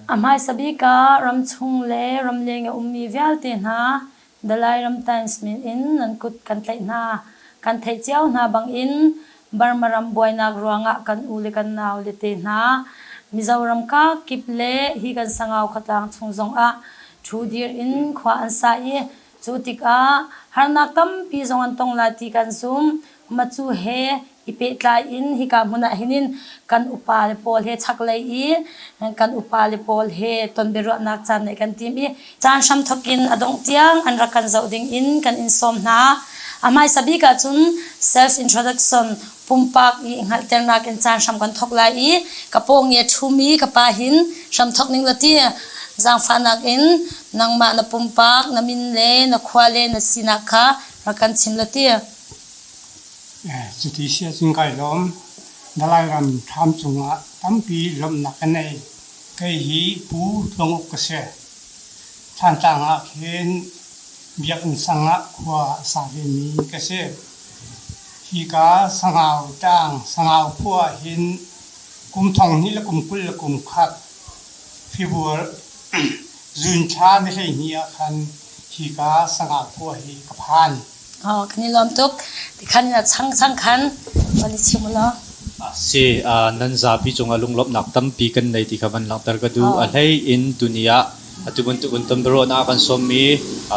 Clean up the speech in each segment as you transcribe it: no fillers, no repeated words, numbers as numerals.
A hmaisa bik ah ramchung le ramleng a ummi vialte hna The Lairam Times min in nan kut kan tlaih hna. Kan theih cio hna bangin Burma ram buainak ruangah kan u le kan nau le te hna Mizoram kakip le hi kan Sangau khuatlang chung zongah ṭhu dir in khua an sa i cu tikah harnak tampi zong an tong lai ti kan zum. Macu he i pehtlai in hika hmun ah hin kan upa le pawl he chaklei i kan upa le pawl he ton biaruahnak caan neih kan tim i caan hramthawk in a dongh tiang an rak kan zoh ding in kan in sawm hna. A hmaisa bik ahcun self introduction pumpak i hngalhternak in caan hram kan thawk lai i ka pawng i a ṭhumi ka pa hin hramthawk ning la ti zaangfahnak in nangmah na pumpak na min le na khua le na sinak kha rak kan chim la ti. Cuti si ahcun kai lawm. Dalai ram thlam cungah tampi lawmhnak ka nei. Kei hi Pu Tluang Uk ka si. Thlantlang ah khin biakinn sang ah khua a sa vemi ka si. Hika Sangau tlang, Sangau khua ah hin kum 20 le kum 20 le kum khat February June thla ni 12 ah khan hika Sangau khua hi ka phan. Kan i lawm tuk. Tikhan in a changchang khan van i chim u law. Si, nan zapi cungah lunglawmhnak tampi kan nei ti kha van langhter ka duh. A hlei in tuni ah atu bantuk in tonbiaruahnak a kan sawmmi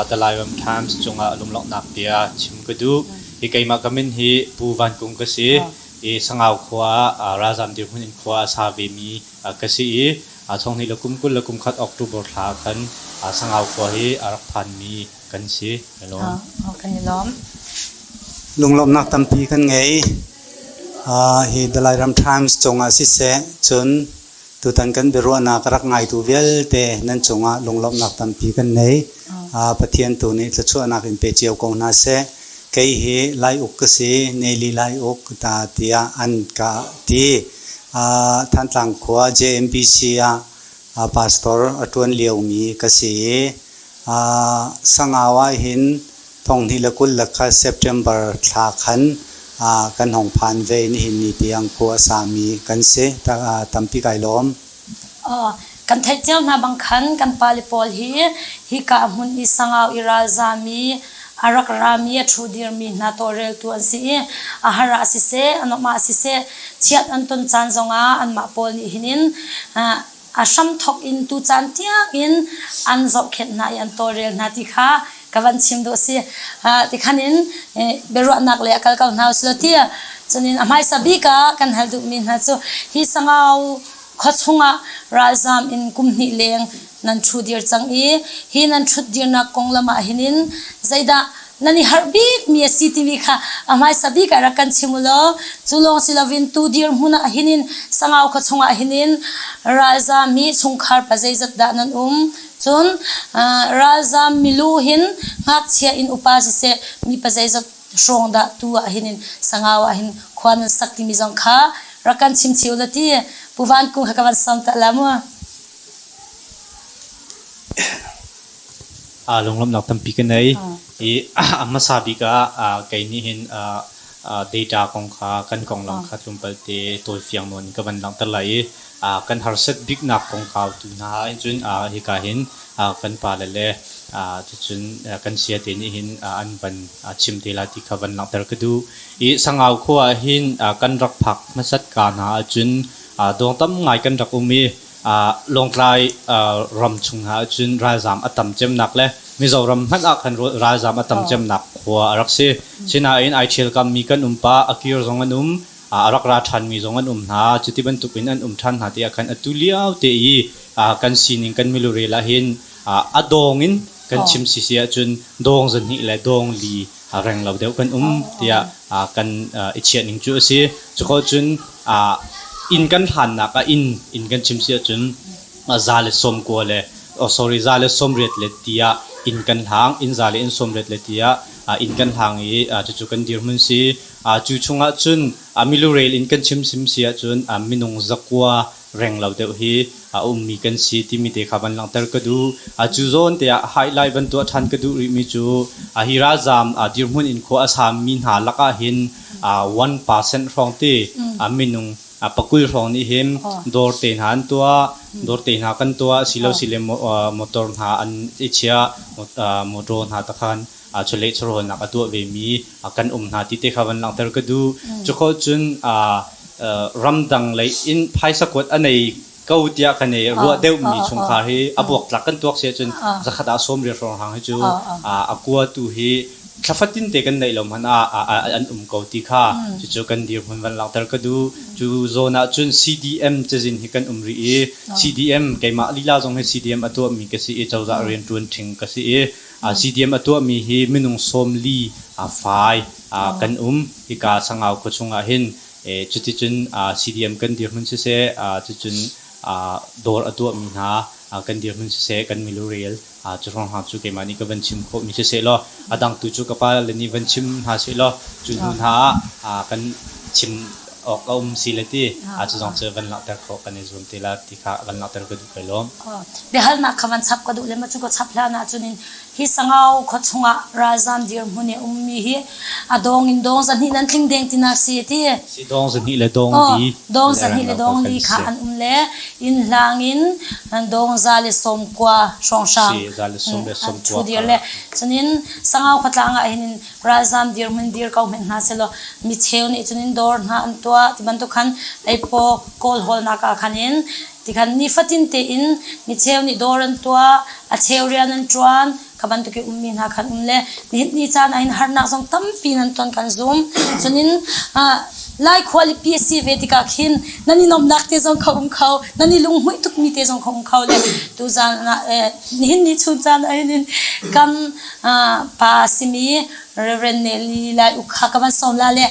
The Lairam Times cungah lunglawmhnak bia chim ka duh. Hi keimah ka min hi Pu Van Kung ka si. I Sangau khua ah ralzam dirhmun in khua a sa vemi ka si i chonghnih le kum 20 le kum khat October thla ah khan Sangau khua hi a rak phanmi kan si. Kan i lawm. Lunglawmhnak tampi kan ngei. Hi The Lairam Times cungah siseh, cun tutan kan biaruahnak rak ngaitu vialte nan cungah lunglawmhnak tampi kan nei. Pathian tu nih thluachuahnak in pe cio ko hna seh. Kei hi Lai Uk ka si, Nelly Lai Uk ta tiah an ka ti. Thantlang khua JMBC ah pastor a ṭuan liomi ka si i Sangau ahhin thonghnih le 20 le kha September thla khan kan hong phan ve i nihin ni tiang khua a sami kan si. Tampi kai lawm. Kan theih cio hna bang khan kan pale pawl hi hika hmun i Sangau i ralzami a rak rami a ṭhu dirmi hna tawlreltu an si i a har ah siseh a nuamh ah siseh chiat an ton caan zongah anmah pawl nih hin in a hramthawk in tucaan tiangin an zohkhenh hna i an tawlrel hna ti kha ka van chim duh a si. Tikhan in biaruahnak lei a kal ko hna usih ti cunin a hmaisa bik ah kan hal duhmi hna cu hi Sangau khua chungah ralzam in kum hnih leng nan ṭhu dir cang i hi nan ṭhut dirnak konglam ah hin in zeidah nan i harh bikmi a si timi kha a hmaisa bik ah rak kan chim u law cu lawng si loin tu dirhmun ah hin in Sangau khua chungah hin in ralzam hi chungkhar pa zeizat dah nan um cun ralzam milu hin ngakchia in upa siseh mi pa zeizat hrawng dah tu ah hin in Sangau ah hin khua nan sak timi zong kha rak kan chim cio la ti Pu Van Kung kha ka van sawm ta la mu. Lunglawmhnak tampi ka nei. I a hmasa bik ah kei nih hin data kong kha kan konglam kha tlawmpal te tawifiang nawn in ka van langhter lai i kan harsat biknak kongkau tu hna ah cun hika hin kan pale le cucun kan sayate nih hin an van chim te lai ti kha van langhter ka duh. I Sangau khua ah hin kan rak phak hmasat ka hna ahcun dawng tam ngai kan rak um i Lawngtlai ram chung hna ahcun ralzaam a tam cemnak le Mizoram hmanh ah khan ralzaam a tam cemnak khua a rak si. Sinain ai ṭhialkammi kan um pah, a kir zong an um, a rak ra ṭhanmi zong an um hna. Cuti bantuk in an um ṭhan hna ti ah khan atu lio te i kan sining kan milurel ahhin a dawng in kan chim sisi ahcun dawng zahnih le dawng li reng lo deuh kan um tiah kan i chiah ning cu a si. Cuko cun inn kan hlannak ah inn inn kan chim si ahcun za le sawm kua le oh sorry za le sawmriat le tiah inn kan hlang inn za le inn sawmriat le tiah inn kan hlang i cucu kan dirhmun si. Cu chungah cun milurel in kan chim sim si ahcun minung zakua reng lo deuh hi a ummi kan si timi te kha van langhter ka duh. Cu zawn te ah highlight van tuah ṭhan ka duh rihmi cu hi ralzaam dirhmun in khua a sami hna lakah hin 1% hrawng te minung Pakul hrawng nih hin dawr te hna an tuah, dawr te hna kan tuah, silo sile motor hna an i chiah, motor hna te khan chawleh chawhrawlnak a tuah vemi kan um hna ti te kha van langhter ka duh. Cukhawh cun ramdang lei in phaisa kuat a nei ko tiah kan i ruah deuhmi chungkhar hi a buaktlak kan tuak si ahcun zakhat ah 80 hrawng hi cu a kuatu hi thla fatin te kan neih lo hmanh ah an um ko ti kha cucu kan dirhmun van langhter ka duh. Cu zawn ah cun CDM cazin hi kan um rih i CDM keimah lila zong hi CDM a tuahmi ka si i cozah rianṭuan ṭhing ka si i CDM a tuahmi hi minung 40 fai kan um hika Sangau khua chungah hin. Cuticun CDM kan dirhmun siseh, cucun dawr a tuahmi hna kan dirhmun siseh, kan milurel cu hrawnghrang cu keimah nih ka van chim khawhmi siseh law, a dang tu cu ka pa le nih van chim hna seh law, cu hnu hna ah kan chim awk a um si le ti, cu zong cu van langhter khawh kan i zuam te la ti kha van langhter ka duh kai lawm. Biahalnak kha van chap ka duh le ma cu ka chap hlan ahcun in Hi Sangau khua chungah ralzam dirhmun i a ummi hi a dawng in dawng zahnih nan tling deng tinak si ti. Si dawng zahnih le dawng li. Dawng zahnih le dawng li kha an um le inn hlang in dawng za le sawm kua hrawnghrang. Si za le sawm le sawm kua. Thu dir le cunin Sangau khuatlang ah hin ralzam dirhmun dir ko hmenh hna selaw mi cheu nih cunin dawr hna an tuah ti bantuk khan eipaw kawl hawlnak ah khan in Tikhan nifatin tein micheu nih dawr an tuah, a cheu rian an ṭuan, kha bantuk i ummi hna khan um le nihin ni caan ah hin harnak zong tampi nan ton kan zum. Cunin Lai khualipi a si ve tikah khin nan i nuamhnak te zong kha um kho, nan i lunghmuih tukmi te zong kha um kho le tuzaan ah nihin ni chun caan ah hin kan pa simi Reverend Nelly Lai Uk kha ka van sawm la le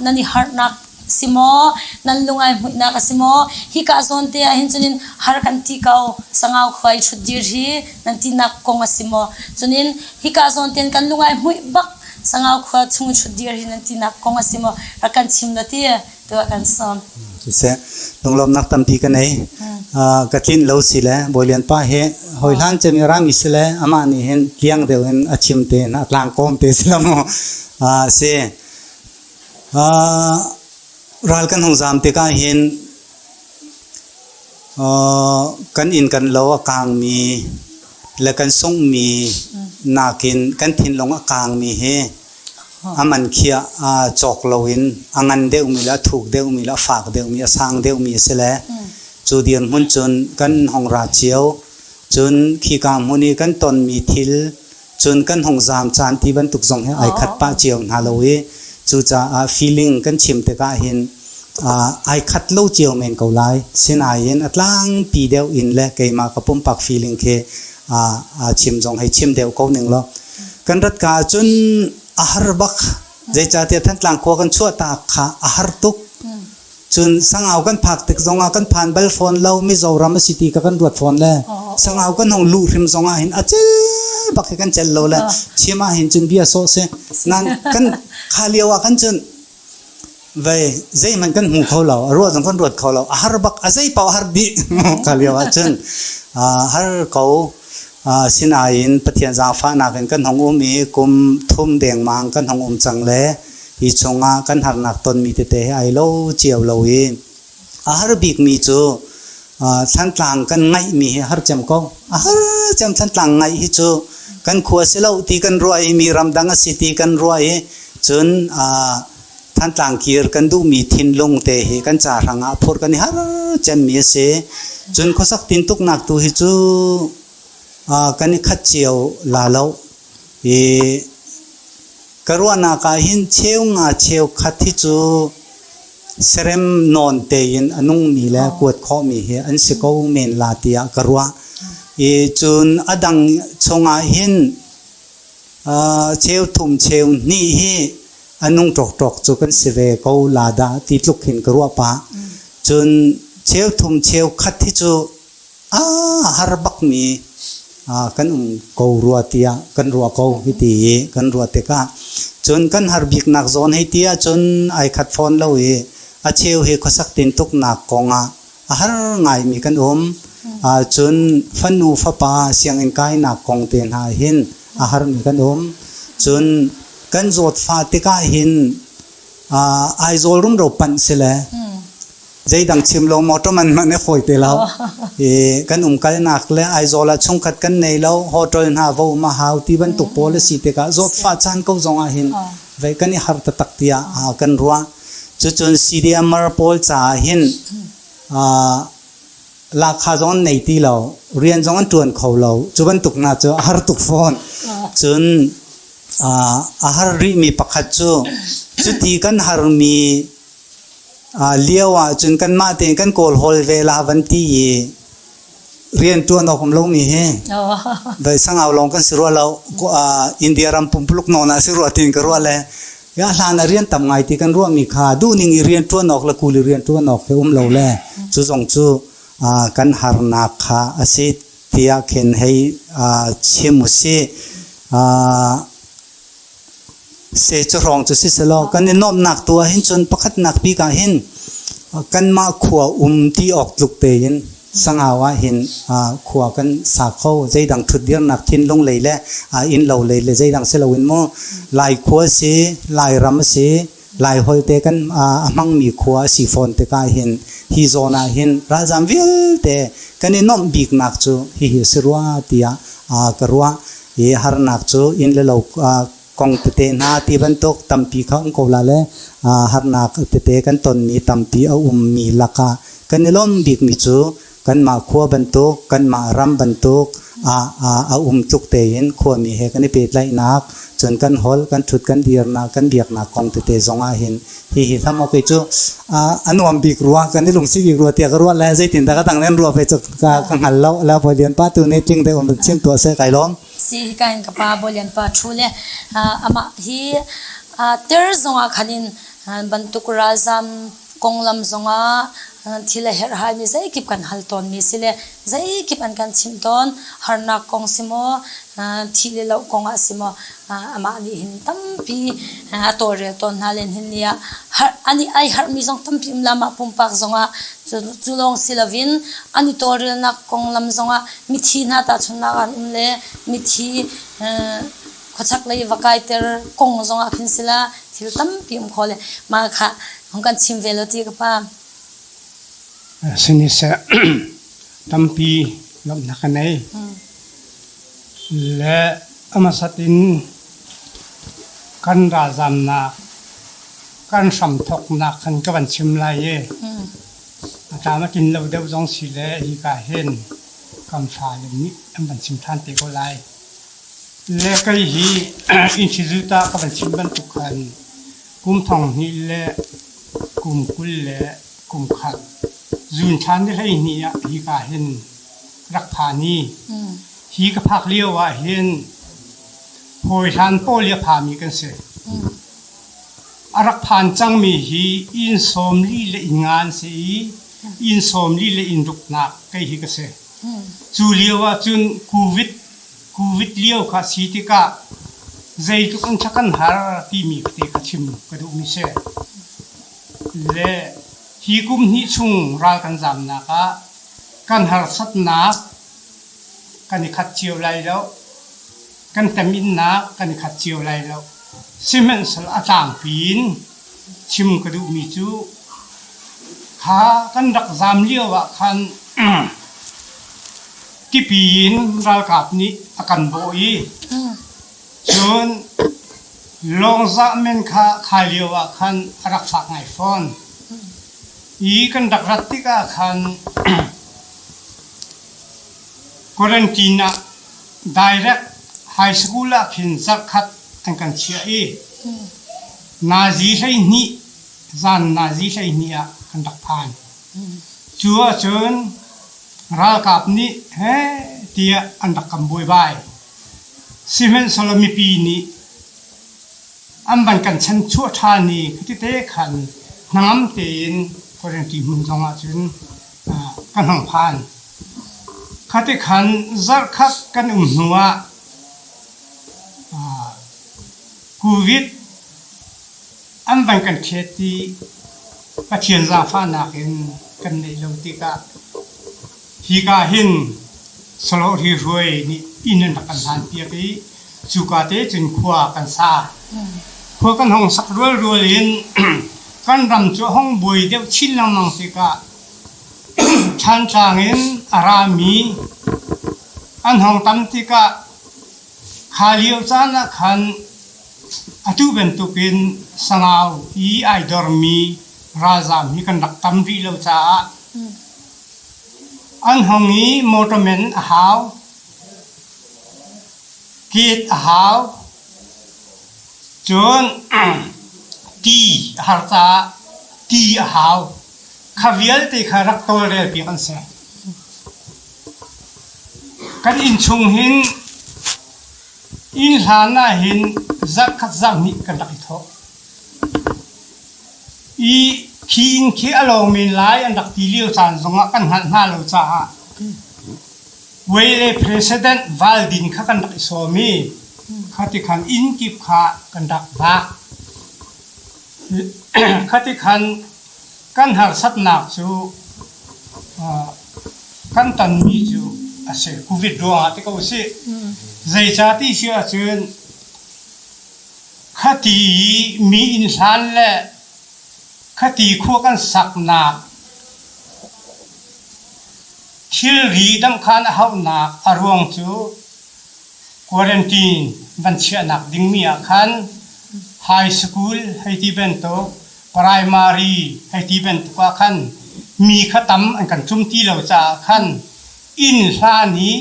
nan i harnak si maw nan lung ai hmuihnak a si maw hika zawn te ah hin cunin har kan ti ko sangau khua i ṭhut dir hi nan tinak kong a si maw cunin hika zawn ten kan lung ai hmuih bak sangau khua chung i ṭhut dir hi nan tinak kong a si maw rak kan chim la ti tuah kan sawm. Siseh, lunglawmnak tampi ka nei. Ka tlinh lo si le Bawilian pa hi hoi hlan cem i rami si le amah nih hin tliang deuh in a chim te na tlang kawm te si la mu. Si. Ral kan hung zaam tikah hin kan inn kan lo a kaangmi le kan sunghmi nakin kan thinlung a kaangmi hi a man khiah cawk loin a ngan deuhmi le a thuk deuhmi le a fak deuhmi a sang deuhmi a si le cu dirhmun cun kan hung ra cio. Cun khika hmun i kan tonmi thil Cun kan hung zaam caan ti bantuk zong hi ai khat pah cio hna lo i cucaah feeling kan chim tikah hin ai khat lo cio men ko lai. Sinain a tlangpi deuh in le keimah ka pumpak feeling khi chim zong hei chim deuh ko ning law. Kan rat ka ahcun a har bak. Zeicahtiah Thantlang khua kan chuahtak kha a har tuk. Cun Sangau kan phak tik zongah kan phan bal fawn lo Mizoram a si ti ka kan ruat fawn le Sangau kan hong luh hrim zongah hin a cel bak hi kan cel lo le chim ah hin cun bia sawh si nan kan kha lio ah khan cun vei zeihmanh kan hmu kho lo a ruah zong kan ruat kho lo a har bak a zei paoh har dih kha lio ah cun har ko sinain Pathian zaangfahnak in kan hong um i kum thum dengmang kan hong um cang le Hi chungah kan harnak tonmi tete hi ai lo cio lo i a har bikmi cu Thantlang kan ngaihmi hi har cem ko. A har cem Thantlang ngaih hi cu kan khua si lo ti kan ruah i mi ramdang a si ti kan ruah i cun Thantlang kir kan duhmi thinlung te hi kan ca hrangah phur kan i har cemmi a si. Cun khuasak tintuknak tu hi cu kan i khat cio la lo. I Ka ruahnak ah hin cheu nga cheu khat hi cu serem nawn tein a nungmi le kuat khawhmi hi an si ko men la tiah ka ruah. I cun a dang chungah hin cheu thum cheu hnih hi a nung ṭawkṭawk cu kan si ve ko la dah ti tluk hin ka ruah pah. Cun cheu thum cheu khat hi cu a har bakmi kan um ko rua tiah kan ruah ko hiti i kan ruah tikah cun kan har biknak zawn hei ti ahcun ai khat fawn lo i a cheu hi khuasak tintuknak kongah a har ngaimi kan um. Cun fanu fapa sianginn kainak kong te hna hin a harmi kan um. Cun kan zawtfah tikah hin Aizawl rumro panh si le. Zeidang chim lo motor man hmanh a fawi te lo. I kan umkalnak le Aizawl ah chungkhat kan nei lo, hotel hna vo um a hau ti bantuk pawl a si tikah zawtfah caan ko zong ah hin vei kan i har taktak tiah kan ruah. Cucun CDMR pawl caah hin lahkhah zong an nei ti lo, rian zong an ṭuan kho lo. Cu bantuk hna cu a har tuk fawn. Cun a har rihmi pakhat cu cuti kan harmi lio ahcun kanmah tein kan kawlhawl ve la van ti i rianṭuan awk um lomi hi vai sangau lawng kan si rua lo India ram pumpuluk nawn ah si rua tiin ka ruah le ya hlan ah rian tam ngai ti kan ruahmi kha duhning i rianṭuan awk le kul i rianṭuan awk he um lo le cu zong cu kan harnak kha a si tiah khin hei chim u sih. Se cu hrawng cu si selaw kan i nuamhnak tu ah hin cun pakhatnak bik ah hin kanmah khua um ti awk tluk tein Sangau ah hin khua kan sa kho. Zeidang ṭhutdirnak thinlung lei le innlo lei le zeidang si loin mu Lai khua si, Lairam a si, Laiholh te kan a hmangmi khua a si fawn tikah hin hi zawn ah hin ralzaam vialte kan i nuamh biknak cu hihi a si rua tiah ka ruah. I harnak cu inn le lo kong tete hna ti bantuk tampi kha um ko la le harnak tete kan tonmi tampi a ummi lakah kan i lawm bikmi cu kanmah khua bantuk kanmah ram bantuk a um tluk tein khuami he kan i pehtlaihnak cun kan holh kan ṭhut kan dirnak kan biaknak kong tete zong ah hin hihi hlam awk cu a nuam bik rua kan i lungsi bik rua tiah ka ruah le zeitindah ka dang nan ruah ve cu ka hngal lo la Bawi Lian pa tu nih tling te um chim tuah seh kai lawm. Si hika in ka pa Bawi Lian pa ṭhu le amah hi ter zongah khan in bantuk ralzam konglam zongah thil a herhhaimi zeikip kan hal tawnmi si le zeikip an kan chimh tawn. Harnak kong si maw, thih le loh kong ah si maw, amah nih hin tampi a tawlrel tawn hna len hin ni ah an i ai harhmi zong tampi um la mah pumpak zongah cu lawng si loin an i tawlrelnak konglam zongah mithi hna tahchunhnak an um le mithi khuachak lei va kaiter kong zongah khin sila thil tampi um kho le mah kha hung kan chim ve lo ti ka pa. Siniseh tampi lawmhnak ka nei. Le a hmasat in kan ralzamnak kan hramthawknak khan ka van chim lai i a tlam a tlin lo deuh zong si le hika hin kan fale nih an van chim ṭhan te ko lai. Le kei hi institute ah ka van chim bantuk khan kum thong hnih le kum 20 le kum khat zun ṭhan ni 12 ah hika hin rak phan i hi ka phak lio ah hin hawihlan pawl i a phami kan si. A rak phan cangmi hi inn 40 le inn nga an si i inn 40 le inn ruknak kei hi ka si. Cu lio ah cun COVID COVID lio kha si tikah zeitluk in ṭha kan har timi te kha chim ka duhmi si. Le hi kum hnih chung ral kan zamnak ah kan harsatnak kan i khat cio lai lo. Kan teminnak kan i khat cio lai lo. Sihmanhsehlaw a tlangpi in chim ka duhmi cu kha kan rak zam lio ah khan tipi in ralkap nih a kan bawh i cun lawngzah men kha kha lio ah khan a rak fak ngai fawn. I kan rak rat tikah khan quarantine ah direct high school ah khin zarhkhat an kan chiah i nazi 12 zan nazi 12 ah kan rak phan. Cu ahcun ralkap nih heh tiah an rak kan buaibai. Sihmanhsehlaw mipi nih an van kan chanchuah ṭhan i khatite khan hnangam tein quarantine hmun zong ahcun kan hung phan. Khati khan zarhkhat kan um hnu ah COVID an van kan ṭhet i Pathian zaangfahnak in kan neih lo tikah hika hin Sawlawh Hruai nih inn an rak kan hlanpiak i cuka te cun khua kan sa. Khua kan hong sak rualrual in Kan ram cu a hung buai deuh chin lengmang tikah Thantlang in a rami an hung tam tikah kha lio caan ah khan atu bantukin Sangau i ai dormi ralzaam hi kan rak tam rih lo caah an hung i motor men a hau, gate a hau, cun ti a har caah ti a hau. Kha vialte kha rak tawlrelpiak an si. Kan innchung hin inn hlan ah hin zarhkhat zarhhnih kan rak i thawh. I khi inn khi a lawng men lai an rak ti lio caan zongah kan hngalh hna lo caah Wei le President Valdin kha kan rak i sawm i kha ti khan inn kip kha kan rak vak. Kha ti khan kan harsatnak cu kan tonmi cu a si. Covid ruangah ti ko usih. Zeicah ti si ahcun khati i mi inn hlan le khati khua kan saknak thilri damhkhan a hauhnak a ruang cu quarantine van chiahnak dingmi ah khan high school hei ti bantuk primary hei ti bantuk ah khan mi kha tam an kan cum ti lo caah khan inn hlan i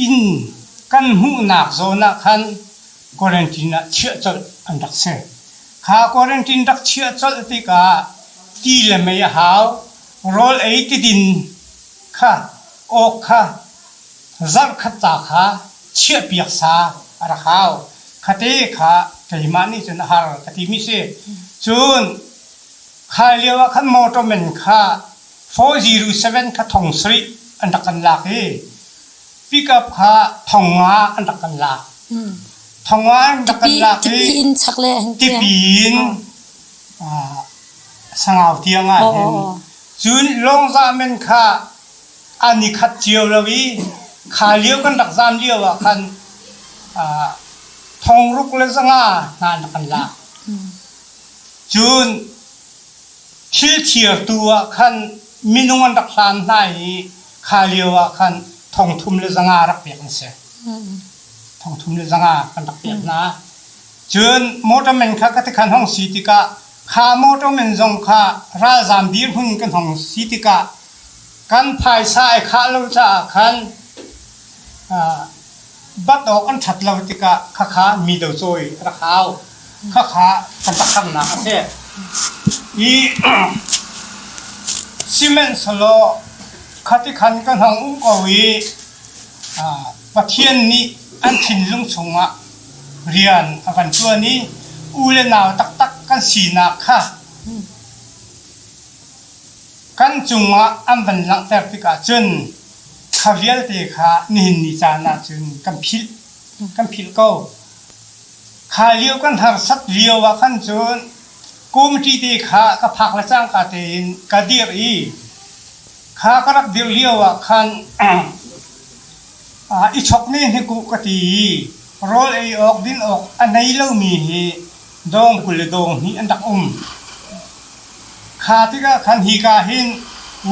inn kan hmuhnak zawn ah khan quarantine ah chiah colh an rak si. Kha quarantine rak chiah colh tikah ti le mei a hau, rawl ei tidin kha awk kha zarhkhat ca kha chiahpiak sa a rak hau. Khate kha keimah nih cun a har ka timi si. Cun kha lio ah khan motor man kha 407 kha thong sarih an rak kan lak i pickup kha thong nga an rak kan lak. Thong nga an rak kan lak i tipi in chak le tipi in sangau tiang ah hin cun lawngza men kha an i khat cio lo i kha lio kan rak zam lio ah khan thong ruk le zanga hna an rak kan lak. Cun thil thiartu ah khan minung an rak hlan hna i kha lio ah khan thong thum le zanga rak pek an si. Thong thum le zanga kan rak pek hna. Cun motor men kha ka tikhan hong si tikah kha motor men zong kha ralzaam dirhmun kan hong si tikah kan phaisa ai khah lo caah khan bat awk an ṭhat lo tikah khakha mi do cawi a rak hau. Khakha kan rak harnak a si. I sihmanhsehlaw khati khan kan hong um ko i Pathian nih an thinlung chungah rian a kan ṭuan i u le nau taktak kan sinak kha kan cungah an van langhter tikah cun kha vialte kha nihin ni caan ah cun kan philh kan philh ko. Kha lio kan harsat lio ah khan cun committee te kha ka phak le cangka tein ka dir i kha ka rak dir lio ah khan i chok ne hnik u ka ti i rawl ei awk din awk a nei lomi hi dawng 20 le dawng hnih an rak um. Kha tikah khan hika hin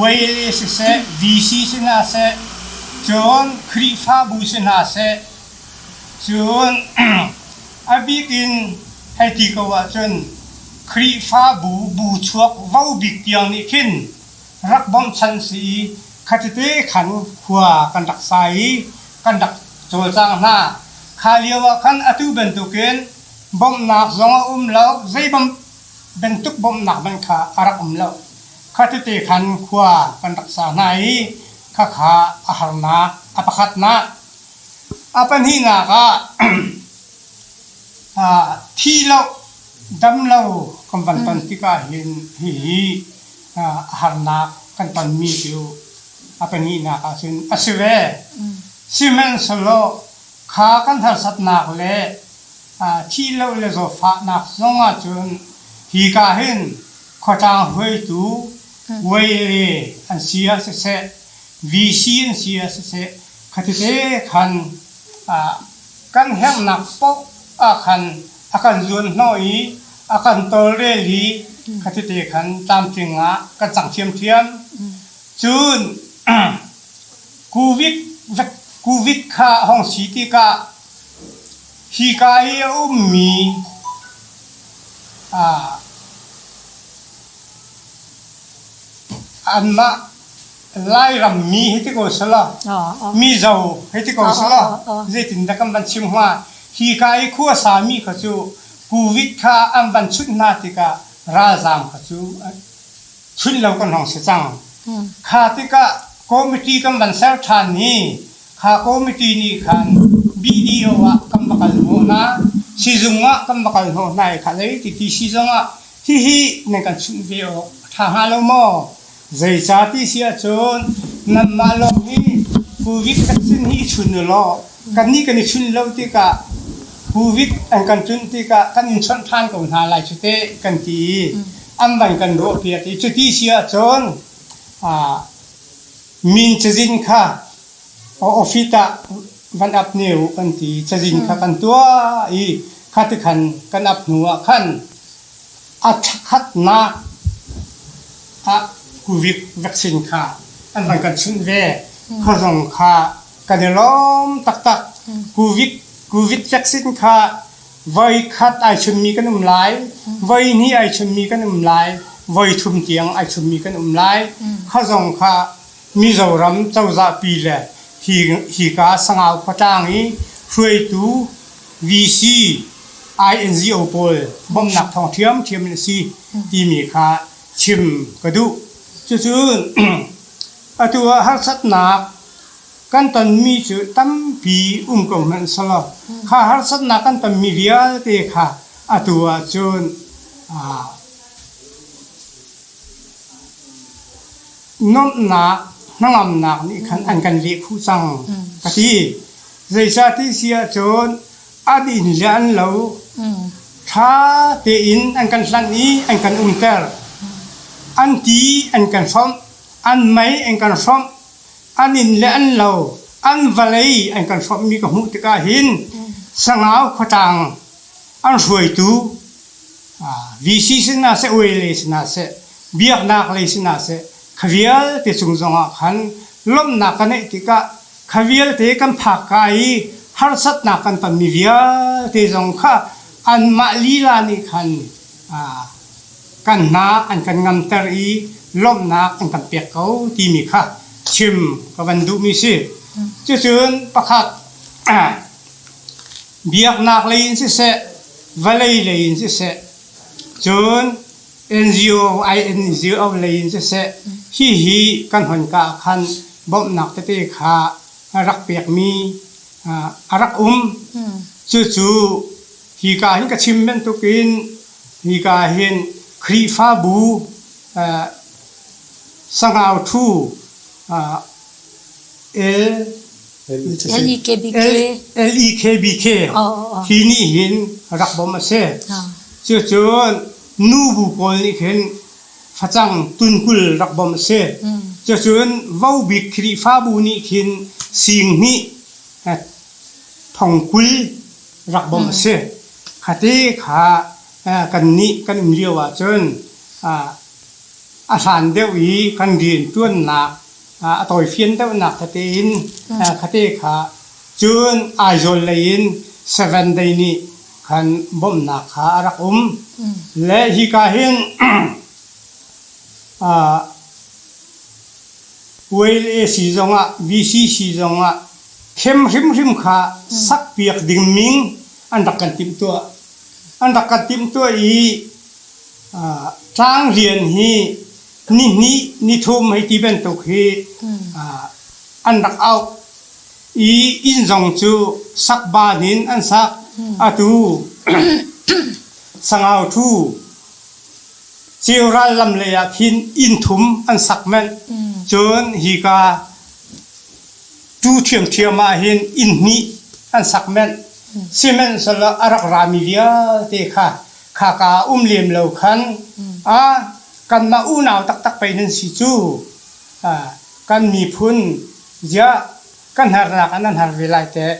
Wale siseh, VC si hna seh, cun Khrihfabu si hna seh, cun a bik in hei ti ko ahcun Khrihfabu bu chuak vo bik tiang nih khin rak bawmhchanh si i khatite khan khua kan rak sa i kan rak cawlcang hna. Kha lio ah khan atu bantukin bawmhnak zong a um lo, zei bantuk bawmhnak hmanh kha a rak um lo. Khatite khan khua kan rak sa hna i khakha a harnak a pakhatnak. A pahnihnak ah thi lo dam lo kan van ton tikah hin hihi a harnak kan tonmi cu a pahnihnak ahcun a si ve. Sihmanhsehlaw kha kan harsatnak le thi lo le zawtfahnak zong ahcun hika hin khuatlang hruaitu Wale an si ah siseh, VC an si ah siseh, khatite khan kan herhnak paoh ah khan a kan zuan hnawh i a kan tawlrel i. Khatite khan tlamtling ah kan cang ṭhiamṭhiam. Cun Covid Covid kha a hong si tikah hika i a ummi anmah Lairam mi hei ti ko selaw Mizo hei ti ko selaw zeitindah kan van chim hnga? Hika i khuasa mi kha cu Covid kha an van chunh hna tikah ralzaam kha cu chunh lo kan hong si cang. Kha tikah committee kan van ser ṭhan i kha committee nih khan BDO ah kan va kal hnawh hna, sizung ah kan va kal hnawh hna i kha lei titi sizung ah hihi nan kan chunh ve awk a ṭha hnga lo maw? Zeicah ti si ahcun nanmah lawng hi Covid vaccine hi i chun u law kannih kan i chun lo tikah Covid an kan chunh tikah kan in chawnh ṭhan ko hna lai cu teh kan ti i an van kan ruahpiak i cuti si ahcun min cazin kha office ah van ap ne u kan ti cazin kha kan tuah i kha ti khan kan ap hnu ah khan A ṭhatnak ah Covid vaccine kha an van kan chunh ve. Kha zong kha kan i lawm taktak. Covid Covid vaccine kha voi khat ai chunmi kan um lai, voi hnih ai chunmi kan um lai, voi thum tiang ai chunmi kan um lai. Kha zong kha Mizoram cozah pi le hi hika Sangau khuatlang i hruaitu VC INGO pawl bawmhnak thawng ṭhiamṭhiam in a si timi kha chim ka duh. Cucun atu ah harsatnak kan tonmi cu tampi um ko hmanh selaw kha harsatnak kan tonmi vialte kha atu ahcun nuamhnak hnangamnak nih khan an kan leh khuh cang ka ti. Zeicahti si ahcun an inn le an lo ṭha tein an kan hlanh i an kan umter. An ti an kan hrawmh, an mei an kan hrawmh, an inn le an lo, an vawlei an kan hrawmhmi ka hmuh tikah hin Sangau khuatlang an hruaitu VC si hna seh, UA lei si hna seh, biaknak lei si hna seh, kha vialte cung zongah khan lawmhnak ka neih tikah Kha vialte kan phak ka i harsatnak kan tonmi vialte zong kha anmah lila nih khan kan hna an kan ngamter i lawmhnak an kan pek ko timi kha chim ka van duhmi si. Cucun pakhat biaknak lei in siseh, vawlei lei in siseh, cun NGO, INGO lei in siseh, hihi kan hon ka ah khan bawmhnak tete kha a rak pekmi a rak um. Cucu hika hin ka chim bantukin hika hin Khrihfabu Sangau Thu L LEKBK LEKBK hi nih hin rak bawmh a si. Cucun nubu pawl nih khin facang tunkul rak bawmh a si. Cucun Vobik Khrihfabu nih khin sing hnih thongkul rak bawmh a si. Khate kha kannih kan um lio ahcun a hlan deuh i kan rianṭuannak a tawifian deuhnak tete in khate kha cun Aizawl lei in Seven Day nih khan bawmhnak kha a rak um. Le hika hin YLAC zongah VCC zongah khem hrimhrim kha sakpiak ding ming an rak kan timhtuah. An rak kan timhtuah i tlanglian hi nihnih nithum hei ti bantuk hi an rak auh i inn zong cu sakban in an sak. Atu Sangau Thu Ceural lam lei ah khin inn thum an sak manh. Cun hika tu ṭhiamṭhiam ah hin inn hnih an sak manh. Sihmanhsehlaw a rak rami vialte kha khaka um lem lo khan a kanmah unau taktak pei nan si cu kan miphun ziah kan harnak ah nan har ve lai teh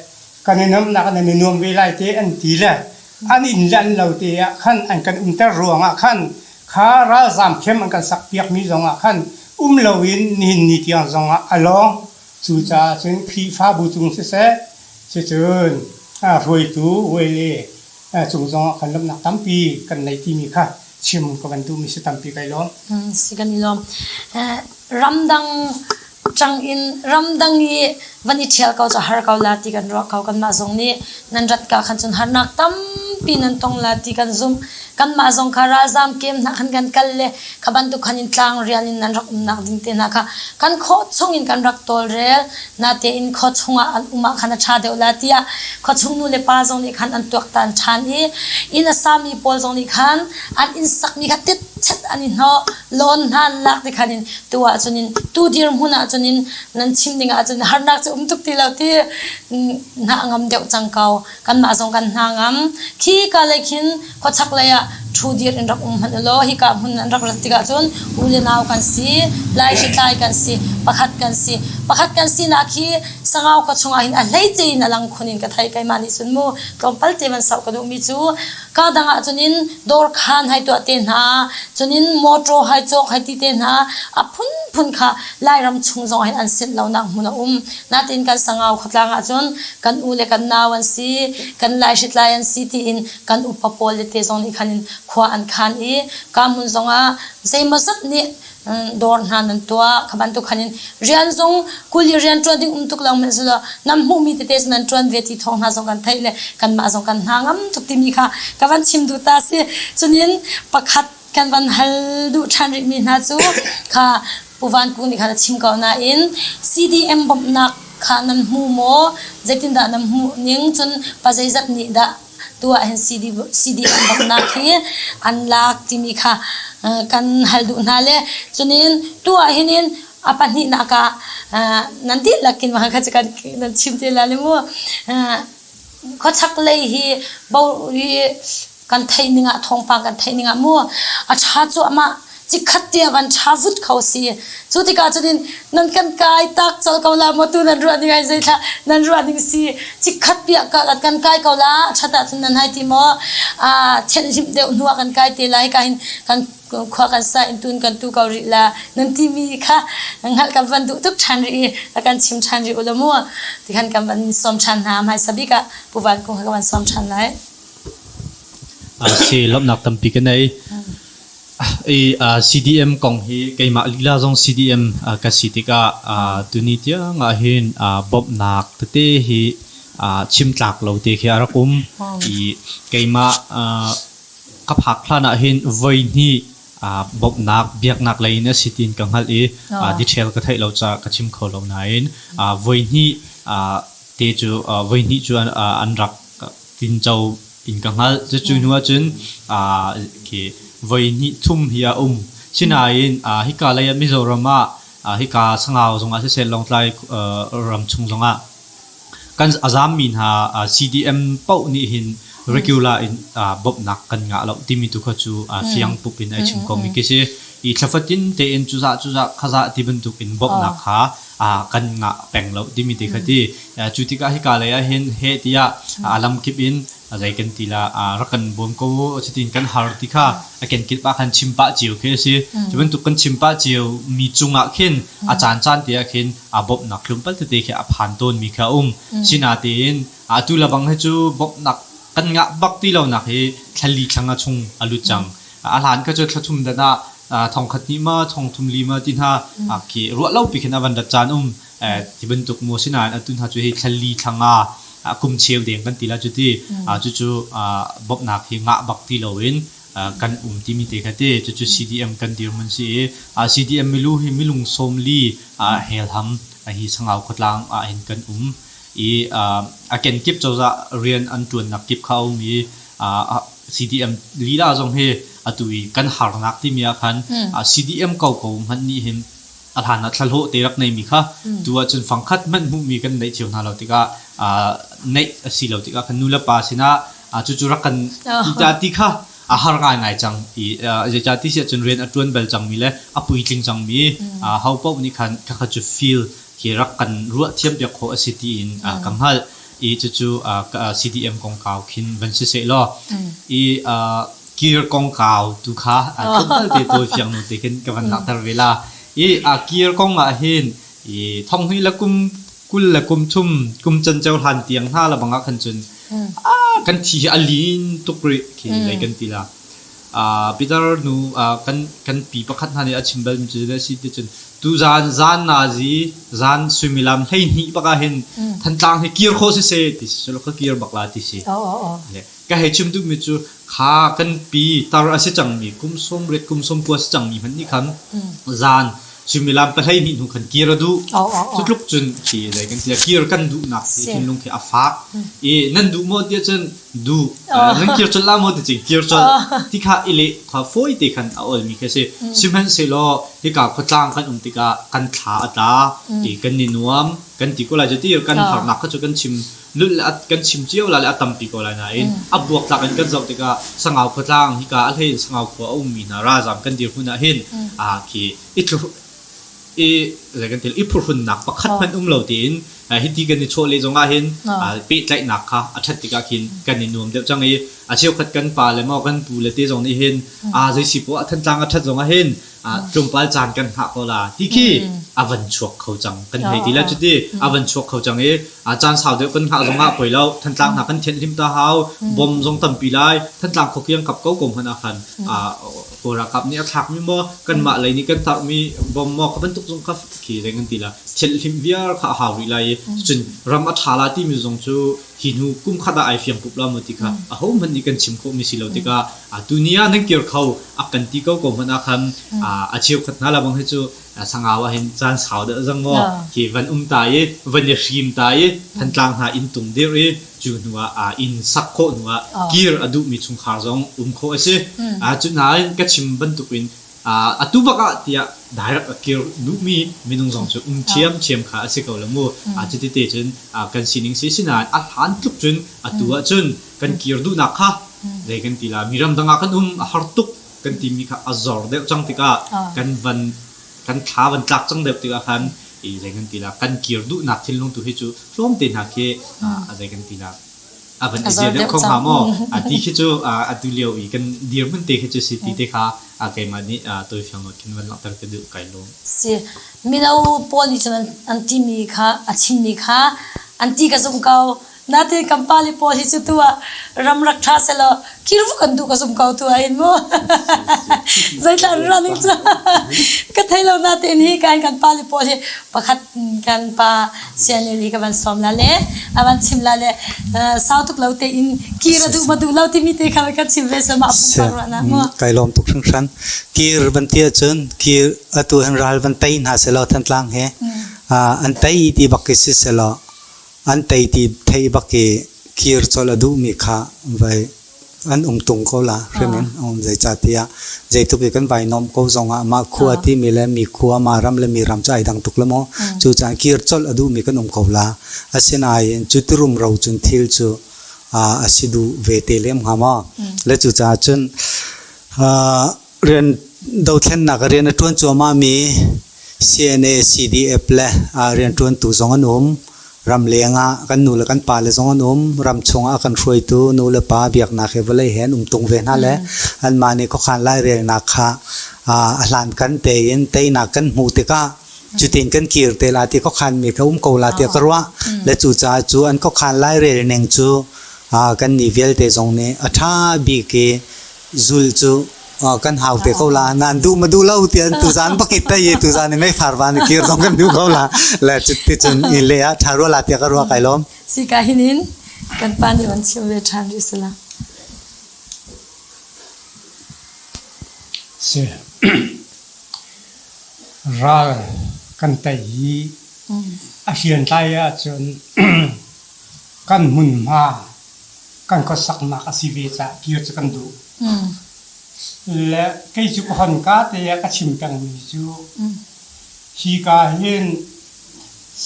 kan i nuamhnak ah nan i nuam ve lai te an ti le an inn le an lo te ah khan an kan umter ruangah khan. Kha ralzaam camp an kan sakpiakmi zongah khan um loin nihin ni tiang zongah a lawng. Cucaah cun Khrihfabu cung siseh, cucun hruaitu wele cung zongah khan lawmhnak tampi kan nei timi kha chim ka van duhmi si tampi kai lawm. Si kan i lawm. Ramdang ṭang in ramdang i van i ṭhial ko cu har ko la ti kan ruah ko. Kanmah zong nih nan rat ka khan cun harnak tampi nan tong la ti kan zumh. Kanmah zong kha ralzaam kem hna khan kan kal le kha bantuk khan in tlang rial in nan rak umnak ding te hna kha kan khawh chung in kan rak tawlrel. Natein khua chungah an um ah khan a ṭha deuh la tiah khua chung nu le pa zong nih khan an tuaktan ṭhan i inn a sami pawl zong nih khan an inn sakmi kha tit chet an i hnawh lawn hna an lak ti khan in tu ah cun in tu dirhmun ah cun in nan chim ding ah cun harnak cu um tuk ti lo ti hna ngam deuh cang ko. Kanmah zong kan hna ngam. Khi ka lei khin khuachak lei ah ṭhu dir in rak um hmanh ulaw hika hmun an rak rat tikah cun u le nau kan si, lai hritlai kan si, pakhat kan si. Pakhat kan sinak hi Sangau khua chungah hin a hleice in a lang khun in ka thei keimah nih cun mu tlawmpal te van sauh ka duhmi cu ka dang ah cun in dawr khan hai tuah te hna cun in motor hai cawk hai ti te hna a phunphun kha Lairam chung zong hin an sinh lonak hmun a um. Natin kan Sangau khuatlang ah cun kan u le kan nau an si, kan lai hritlai an si tiin kan upa pawl le te zong nih khan in khua an khan i ka hmun zongah zeimawzat nih dawr hna nan tuah kha bantuk khan in rian zong kuli rian ṭuan ding um tuk lo hmanh selaw nan hmuhmi tete cu nan ṭuan ve ti thawng hna zong kan theih le kanmah zong kan hna ngam tuk timi kha ka van chim duh ta si. Cunin pakhat kan van hal duh ṭhan rihmi hna cu kha Pu Van Kung nih khan a chim ko nain CDM bawmhnak kha nan hmu maw? Zeitindah nan hmuh ning? Cun pa zeizat nih dah tu ah hin CD, CDM bawmhnak hi an lak timi kha kan hal duh hna le cunin tu ah hin in a pahnihnak ah nan dihlak in kha cu kan nan chim te la le mu khuachak lei hi bo hi kan theih ning ah thawngpang kan theih ning ah mu a ṭha cuahmah cikhat te ah van ṭha vut kho si cu tikah cun in nan kan kai tak col ko la maw tu nan ruah ning ai zei thla nan ruah ning si cikhat piah ka kan kai ko la ṭhat ah cun nan hai ti maw a thianhhlimh deuh hnu ah kan kai te lai ka hin kan khua kan sa in tun kan tu ko rih la nan timi kha hngalh kan van duh tuk ṭhan rih i a kan chim ṭhan rih u la mu tikhan kan van sawm ṭhan hna hmaisa bik ah Pu Van Kung ka van sawm ṭhan lai. Si lawmhnak tampi ka nei. I CDM kong hi keimah lila zong CDM ka si tikah tuni tiang ah hin bawmhnak tete hi chim tlak lo te khi a rak um. I keimah ka phak hlan ah hin voi hnih bawmhnak biaknak lei in a si tiin ka hngalh i detail ka theih lo caah ka chim kho lo nain voi hnih te cu voi hnih cu an rak tinco in ka hngalh. Cucu hnu ahcun khi voi hnih thum hi a um. Sinain hika lei ah Mizoram ah hika Sangau zongah siseh Lawngtlai ram chung zongah kan a zaammi hna CDM paoh nih hin regular in bawmhnak kan ngah lo timi tu kha cu fiang pup in ai chim komi khi si. I thlafatin tein cuzah cuzah khazah ti bantuk in bawmhnak kha kan ngah peng lo timi te kha ti. Cu tikah hika lei ah hin heh tiah a lamkip in zei kan ti la rak kan bawm ko cutin kan har ti kha a kenkip ah khan chim pah cio khi a si. Cu bantuk kan chim pah cio mi cungah khin a caan caan te ah khin a bawmhnak tlawmpal tete khi a phan tawn mi kha a um. Sinatein atu lebang hi cu bawmhnak kan ngah bak ti lonak hi thlali thla nga chung a lut cang. A hlan kha cu thla thum dan ah thong khat hnih ma thong thum li ma ti hna khi ruah lo pi khin a van rat caan um ti bantuk mu sinain atu hna cu hi thlali thla nga kum cheu deng kan ti la cu ti cucu bawmhnak hi ngah bak ti loin kan um timi te kha ti cucu CDM kan dirhmun si i CDM milu hi milung 40 helham hi Sangau khuatlang ah hin kan um i a kenkip cozah rian an ṭuannak kip kha a um i CDM lila zong hi atu i kan harnak timi ah khan CDM ko ko hmanh nih hin a hlan ah thlahlawh te rak neimi kha tu ahcun fangkhat hmanh hmuhmi kan neih cio hna lo tikah neih a si lo tikah kan nu le pa sinah cucu rak kan ti ta ti kha a har ngaingai cang i zeicah ti si ahcun rian a ṭuan bal cangmi le a puitling cangmi ho paoh nih khan khakha cu feel khi rak kan ruah thiam piak khawh a si tiin ka hngalh i cucu CDM kongkau khin van si seh law i. Kir kongkau tu kha tlawmpal te tawifiang nu te khin ka van langhter ve la. I a kir kong ah hin i thonghnih le kum 20 le kum thum kum canceo hlan tiang hna la bang ah khan cun kan thi hi a lin tuk rih khi lei kan ti la. Peter nu kan kan pi pakhat hna nih a chim bal mi cu a si ti cun tuzan zan nazi zan suimilam 12 bak ah hin Thantlang hi kir khawh si seh ti si ka kir bak la ti si. Ka hei chim duhmi cu kha kan pi tar a si cangmi kum 80 kum 90 a si cangmi hmanh nih khan zan suimilam 12 hnu khan kir a duh. Cu tluk cun khi zei kan ti kir kan duhnak hi thinlung khi a fak. I nan duh maw tiah cun duh. Nan kir colh la maw ti cun kir colh. Ti kha i leh kha fawi te khan a olmi khi a si. Sihmanhsehlaw hika khuatlang kan um tikah kan thla a tla i kan i nuam kan ti ko lai cu ti kan harnak kha cu kan chim lulh le kan chim cio la le a tampi ko lai nain a buaktlak in kan zoh tikah Sangau khuatlang hika a hlei in Sangau khua a ummi hna ralzam kan dirhmun ah hin a khi i i zei kan ti i phurhunnak pakhat hmanh um lo tiin hiti kan i chawh le zong ah hin pehtlaihnak kha a ṭhat tikah khin kan i nuam deuh cang i a cheukhat kan pa le maw kan pu le te zong nih hin a zei si poah Thantlang a ṭhat zong ah hin tlawmpal caan kan hngah ko la ti khi a van chuak kho cang kan hei ti la cuti a van chuak kho cang i caan sau deuh kan hngah zong ah poi lo Thantlang hna kan thianh hlim ta hau bom zong tampi lai Thantlang khuakiang kap ko ko hmanh ah khan Kawl ralkap nih a thlak mi maw kanmah lei nih kan tarh mi bom maw kha bantuk zong kha khi zei kan ti la thianh hlim viar kha a hau rih lai i cun ram a ṭha la timi zong cu hi hnu kum khat ah ai fiang pup la maw ti kha ahohmanh nih kan chim khawhmi si lo tikah tuni ah nan kir kho a kan ti ko ko hmanh ah khan a cheukhat hna la bang hi cu Sangau ah hin caan sau deuh zang maw khi van um ta i van i hrim ta i Thantlang hna inn tung dir i cu hnu ah inn sak khawh hnu ah kir a duhmi chungkhar zong um khawh a si. Cu nain ka chim bantukin atu bak ah tiah direct a kir duhmi minung zong cu um ṭhiamṭhiam kha a si ko la mu. Cuti te cun kan sining si sinain a hlan tluk cun atu ah cun kan kir duhnak kha zei kan ti la mi ramdang ah kan um a har tuk kan timi kha a zor deuh cang tikah kan van kan thla van tlak cang deuh tikah khan i zei kan ti la kan kir duhnak thinlung tu hi cu tlawmte hna khi a zei kan ti la a van i zia deuh kho hnga maw a ti khi cu atu lio i kan dirhmun te khi cu si ti te kha keimah nih tawifiang nawn khin van langhter ka duh kai lawm. Si mino pawl nih cun an timi kha a chimmi kha an ti ka zumh ko Natin kan pale pawl hi cu tu ah ram rak ṭha selaw kirvu kan duh ka zum ko tu ah in mu. Zeitlan running cu ka thei lo natin hi kan kan pale pawl hi pakhat kan pa sianel hi ka van sawm la le a van chim la le sau tuk lo te in kir a duh ma duh lo timi te kha kan chim ve sama pumpak ruahnak mu. Kai lawm tuk hringhran. Kir van ti ahcun kir atu hin ral van tei hna selaw Thantlang he an tei ti bak khi si selaw an tei ti theih bak i kir colh a duhmi kha vai an um tung ko la hrim in um zeicahtiah zeitluk i kan vai nuamh ko zongah mah khua timi le mi khua mah ram le mi ram cu ai dang tuk la maw cucaah kir colh a duhmi kan um ko la asinain cu ti rumro cun thil cu a si duh ve te lem hnga maw le cucaah cun rian dothlennak rian a ṭuan cuahmah mi CNA, CDF le rianṭuantu zong an um. Ramleng ah kan nu le kan pale zong an um. Ramchung ah a kan hruaitu nu le pa biaknak he vawlei he an um tung ve hna le anmah nih khuakhan lairelnak kha a hlankan tein teinak kan hmuh tikah cutin kan kir te la ti khuakhan mi kha um ko la tiah ka ruah. Le cucaah cu an khuakhan lairel ning cu kan nih vialte zong nih a ṭha bik i zul cu kan hau te ko la nan duh ma duh lo tian tuzan bakit ta ye tuzan mei far van kir zong kan duh ko la le cuti cun i le ah tha rua la tia ka rua kai lom si ka hinin kan pa nih van chim ve than ri sala si ral kan tai hi a hrian tlai ahcun kan hmunhma kan khuasaknak a si ve caah kir cu kan duh. Le kei cu ka hon ka te ah ka chim pengmi cu hika hin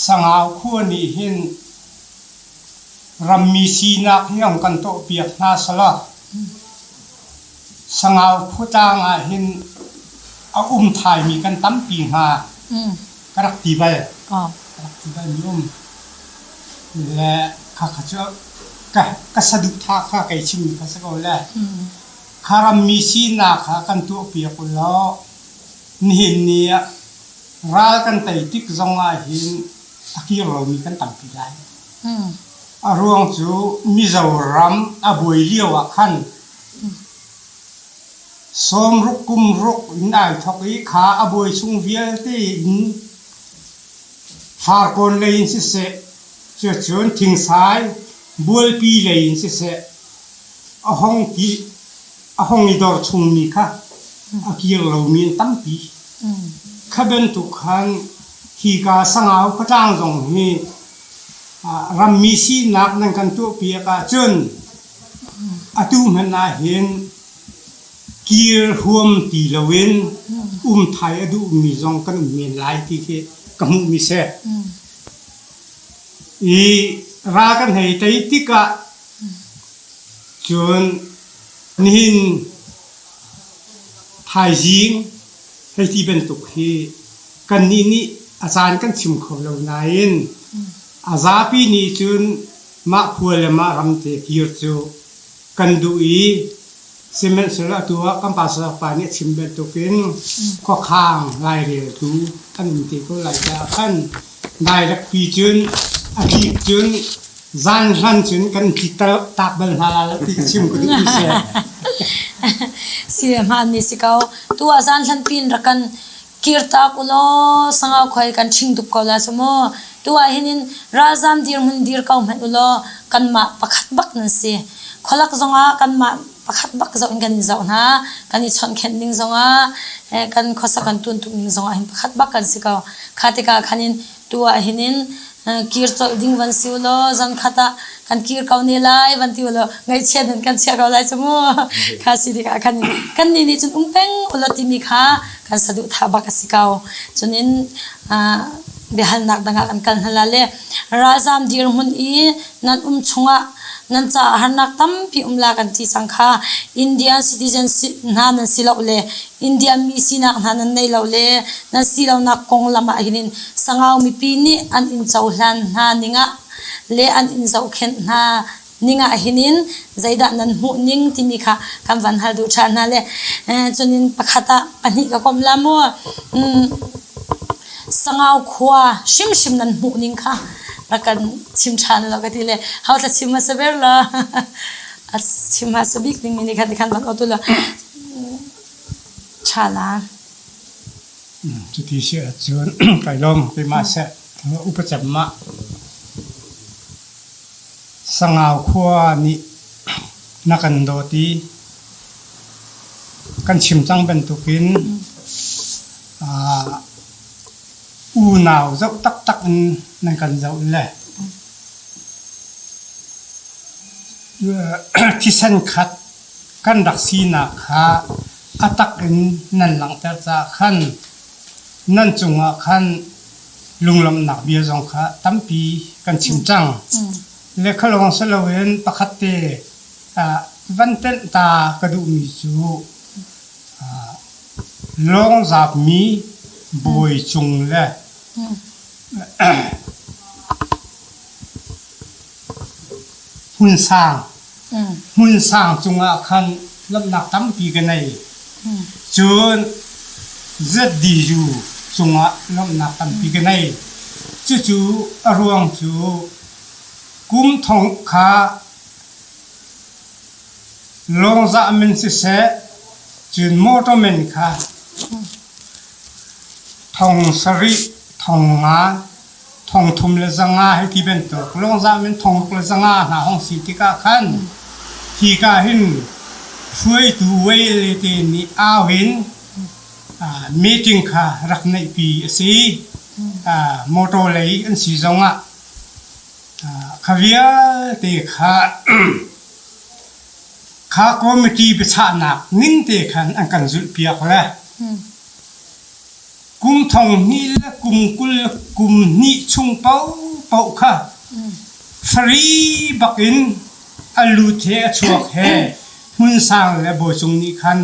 Sangau khua nih hin rammi sinak hi hong kan tuahpiak hna selaw Sangau khuatlang ah hin a um thaimi kan tampi hnga. Ka rak ti bal. Ka rak ti bal mi um. Le khakha cu ka ka saduhthah kha kei chimmi kha si ko le. Kha rammi sinak kha kan tuahpiak u law nihin ni ah ral kan tei tik zong ah hin a kir lomi kan tampi lai. A ruang cu Mizoram a buai lio ah khan sawmruk kum ruk in ai thawk i kha a buai chung vialte in Farkawn lei in siseh, cucun Thingsai Bualpi lei in siseh a hong ti a hong i dor chungmi kha a kir lomi an tampi. Kha bantuk khan hika Sangau khuatlang zong hi rammi sinak nan kan tuahpiak ahcun atu hmanh ahhin kir huam ti loin um thai a duhmi zong kan um men lai ti khi ka hmuhmi si. I ral kan hei tei tikah cun nihin thaizing hei ti bantuk hi kannih nih a caan kan chim kho lo nain a zapi nih cun mah khua le mah ram te kir cu kan duh i sihmanhsehlaw atu ah kan pastor pa nih a chim bantukin khuakhang laireltu an um te ko lai caah khan direct pi cun a tlik cun zan hlan cun kan tlik tak bal hna la lo ti chim ka duh mi si. Si hmaan mi si ko. Tu ah zan hlan pin rak kan kirtak ulaw sangau khoi kan ṭhing dup ko la cu mu. Tu ah hin in ralzam dirhmun dir ko hmanh ulaw kanmah pakhat bak nan si. Khualak zongah kanmah pakhat bak zoh in kan in zoh hna. Kan i chawnhkhenh ning zongah kan khuasa kan tuntuk ning zongah hin pakhat bak kan si ko. Kha tikah khan in tu ah hin in kir colh ding van si ulaw zan khat ah kan kir ko ne lai van ti ulaw ngaihchiat in kan chia ko lai cu mu kha si tikah khan kan nih nih cun um peng ulaw timi kha kan saduhthah bak a si ko cunin biahalnak dang ah kan kal hna la le ralzam dirhmun i nan um chungah nan caah harnak tampi um la kan ti cang kha Indian citizen hna nan si lo le India mi sinak hna nan nei lo le nan si lonak konglam ah hin Sangau mipi nih an in cohlan hna ningah le an in zohkhenh hna ningah hin in zeidah nan hmuh ning timi kha kan van hal duh ṭhan hna le cunin pakhat ah pahnih ka komh la mu Sangau khua hrimhrim nan hmuh ning kha rak kan chim ṭhan lo ka ti le hau thla chim hmasa ber la a chim hmasa bik ding mi nih khan khan van otu la ṭha la Cuti si ahcun kai lawm keimah seh upa cem mah Sangau khua nih na kan dawt i kan chim cang bantukin unau zoh taktak in nan kan zoh le thisen khat kan rak sinak kha a tak in nan langhter caah khan nan cungah khan lunglawmhnak bia zong kha tampi kan chim cang. Le kha lawng si loin pakhat te van tenh ta ka duhmi cu lawngzapmi bawi cung le hmunsang hmunsang cungah khan lawmhnak tampi ka nei. Cun ZDU cungah lawmhnak tampi ka nei. Cucu a ruang cu kum thong kha lawngzah men siseh, cun motor men kha thong sarih, thong nga, thong thum le zanga hei ti bantuk lawngzah men thong ruk le zanga hna hong si tikah khan hika hin hruaitu wei te nih au in meeting kha rak neihpi a si. Motor lei an si zongah kha vialte kha kha committee biachahnak ning te khan an kan zulhpiak le kum thong hnih le kum 20 kum hnih chung paohpaoh kha free bak in a lut he a chuak he hmunsang le bawicung nih khan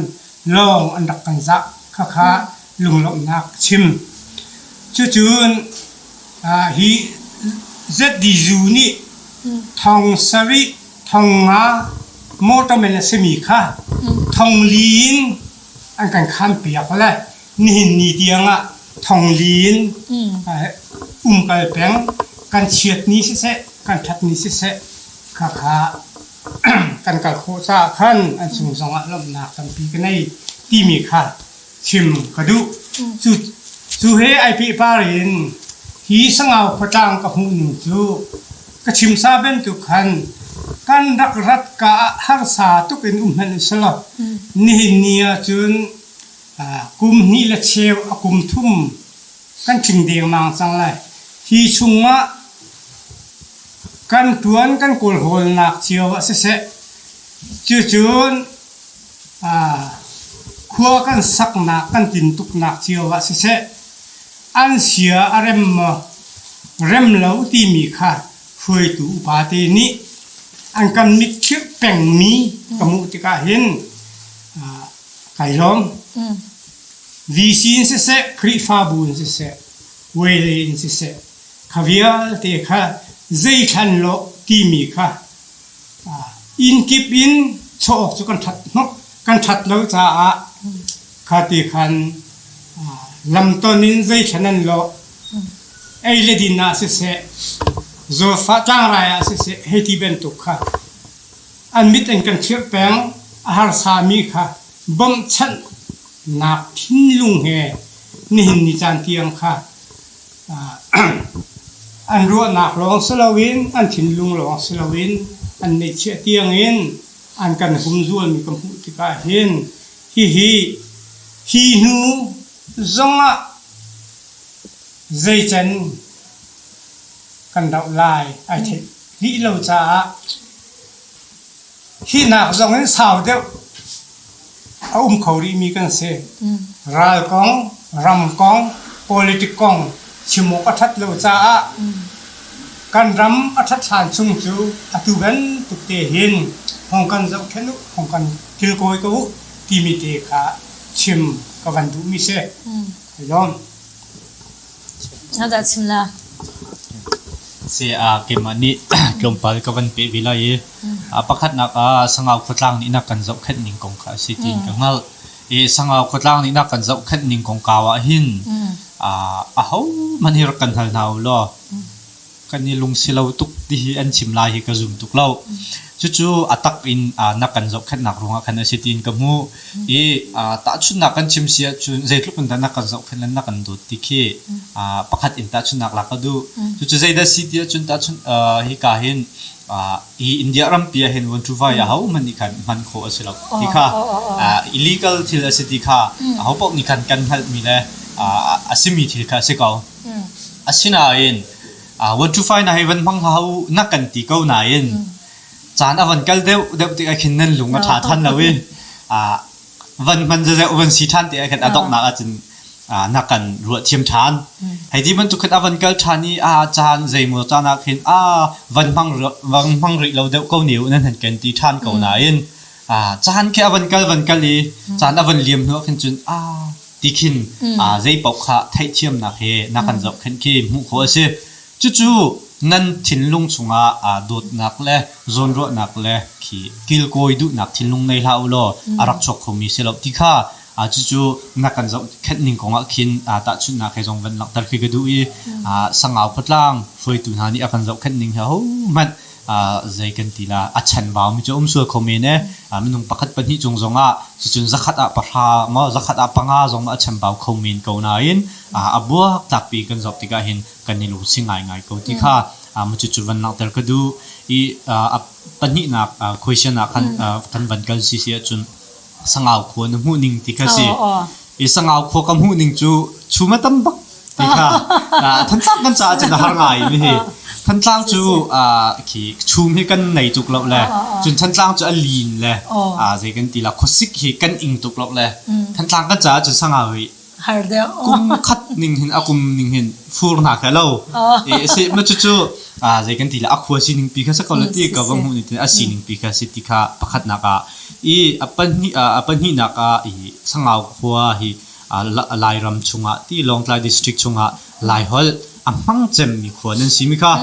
lawng an rak kan zah khakha lunglawmhnak chim. Cucun hi ZDU nih thong sarih thong nga. Motor men a simi kha thongli in an kan khanpiak le nihin ni tiangah thongli in umkal peng kan chiat ni siseh kan ṭhat ni siseh khakha kan kal khawh caah khan an cung zongah lawmhnak tampi ka nei timi kha chim ka duh. Cu, cu he ai pehpar in hi Sangau khuatlang ka hmuh ning cu ka chim sa bantuk khan kan rak rat ka ah harsa tuk in um hmanh usalaw nihin ni ahcun kum hnih le cheu a kum thum kan tling dengmang cang lai. Hi chungah kan tuan kan kawlhawlnak cio ah siseh cucun Khua kan saknak kan tintuknak cio ah siseh an sia a rem maw rem lo timi kha hruaitu upate nih an kan mitkhirh pengmi ka hmuh tikah hin kai lawm. VC in siseh, Khrihfabu in siseh, Wele in siseh, kha vialte kha zeithlan lawh timi kha Inn kip in chawh awk cu kan ṭhat hnok kan ṭhat lo caah kha ti khan lamton in zeithlan an lawh. Ei le din ah siseh, zawtfah tlangrai ah siseh hei ti bantuk kha an mit in kan khirh peng. A harsami kha bawmhchanhnak thinlung he nihin ni caan tiang kha An ruahnak lawng si loin an thinlung lawng si loin an neihchiah tiangin an kan humzualmi ka hmuh tikah hin hihi hi hnu zongah zeican kan rauh lai ai theih rih lo caah Hi nak zong in sau deuh a um kho rihmi kan si. Ral kong, ram kong, politic kong chim awk a ṭhat lo caah kan ram a ṭhat hlan chung cu atu bantuk te hin hong kan zohkhenh u, hong kan kilkawi ko u timi te kha chim ka van duhmi si. Lawm. Dah chim la. Si a keimah nih tlawmpal ka van peh ve lai i pakhatnak ah Sangau khuatlang nih na kan zohkhenh ning kong kha a si tiin ka hngalh. I Sangau khuatlang nih na kan zohkhenh ning kongkau ah hin ahohmanh hi rak kan hal hna u law kan i lungsi lo tuk ti hi an chim lai hi ka zum tuk lo. Cucu a tak in na kan zohkhenhnak ruangah khan a si tiin ka hmuh. I tahchunhnak kan chim si ahcun zeitluk in dah na kan zohkhenh le na kan dawt ti khi pakhat in tahchunhnak lak ka duh. Cucu zeidah si ti ahcun tahchunh hika hin hi India rampi ah hin vuanṭuvai ahohmanh nih khan hman khawh a si lo ti kha illegal thil a si ti kha aho paoh nih khan kan hngalhmi le a simi thil kha a si ko. Asinain 125 na hei van hmang hlah u na kan ti ko nain caan a van kal deuh deuh tik ah khin nan lung a ṭha than lo i van hman zezeuh van si ṭhan te ah khin a donghnak ahcun na kan ruah thiam ṭhan. Hei ti bantuk khin a van kal ṭhan i a caan zeimaw caan ah khin a van hmang van hmang rih lo deuh ko ne u nan han kan ti ṭhan ko nain caan khi a van kal van kal i caan a van liam hnu ah khin cun a ti khin zei paoh kha theihthiamnak he na kan zohkhenh khi hmuh khawh a si. Cucu nan thinlung chungah aa dawtnak le zawnruahnak le khi kilkawi duhnak thinlung nei hlah u law a rak chuak khomi si lo ti kha cucu na kan zohkhenh ning kongah khin tahchunhnak he zong van langhter khi ka duh i Sangau khuatlang hruaitu hna nih a kan zohkhenh ning hi ahohmanh zei kan ti la a chanvau mi cu um sual kho men e minung pakhat pahnih cung zongah cucun zakhat ah pahra maw zakhat ah panga zong a chambau kho men ko nain a buak tlakpi kan zoh tikah hin kan i lungsi ngaingai ko ti kha mu cu van langhter ka duh i a pahnihnak question ah khan kan van kal si si ahcun Sangau khua na hmuh ning ti kha si. I Sangau khua ka hmuh ning cu chum a tam bak ti kha Thantlang kan caah cun a har ngai mi hi. Thantlang cu khi chum hi kan nei tuk lo le cun Thantlang cu a lin le zei kan ti la khuasik hi kan ing tuk lo le Thantlang kan caah cun Sangau hi har deuh. Kum khat ning hin a kum ning hin fur hna kha lo. E se ma cu cu zei kan ti la a khua sining pi kha sa ko la ti ka va hmuh ni tin a sining pi kha si ti kha pakhat nak ah i a pahnih a pahnihnak ah i Sangau khua hi Lairam chungah ti Lawngtlai district chungah Laiholh. a hmang cemmi khua nan si mi kha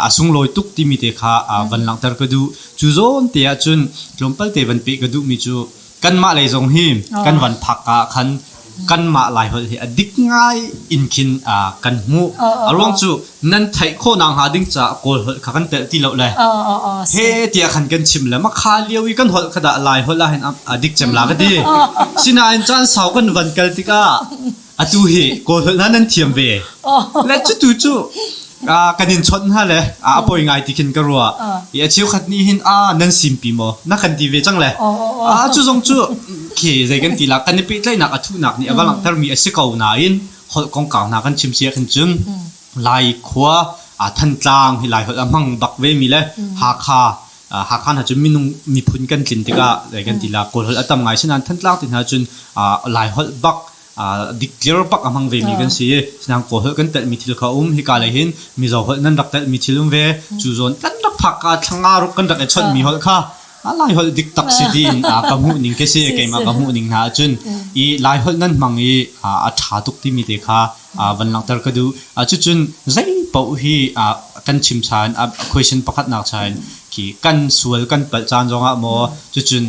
a sunglawi tuk timi te kha van langhter ka duh. Cu zawn te ahcun tlawmpal te van peh ka duhmi cu kanmah lei zong hi kan van phak ah khan kanmah Laiholh hi a dik ngai in khin kan hmuh. A ruang cu nan theih khawhnak hnga ding caah Kawl holh kha kan telh ti lo le he tiah khan kan chim le makha lio i kan holh kha dah Laiholh ah hin a dik cem la ka ti. Sinain caan sau kan van kal tikah atu hi Kawl holh hna nan thiam ve. Le cutu cu kan in chawnh hna le a poi ngai ti khin ka ruah. I a cheukhat nih hin a nan simpi maw na kan ti ve cang le. A cu zong cu khi zei kan ti la kan i pehtlaihnak a thuhnak nih a va langhtermi a si ko nain holh kongkau hna kan chim si ahkhin cun Lai khua Thantlang hi Lai holh a hmang bak ve mi le Hakha Hakha hna cu minung miphun kan tlin tikah zei kan ti la Kawl holh a tam ngai sinain Thantlang ti hna cun Lai holh bak diktlir bak a hmang ve mi kan si i sinain Kawl holh kan telh mi thil kha um hika lei hin Mizo holh nan rak telh mi thil um ve cu zawn kan rak phak ka thlanga ruk kan rak i chawnh mi holh kha Lai holh dik tak si tiin ka hmuh ning khi si keimah ka hmuh ning hna ahcun i Lai holh nan hmang i a ṭha tuk timi te kha van langhter ka duh. Cucun zei paoh hi kan chim chan question pakhatnak chan khi kan sual kan palh caan zongah maw cucun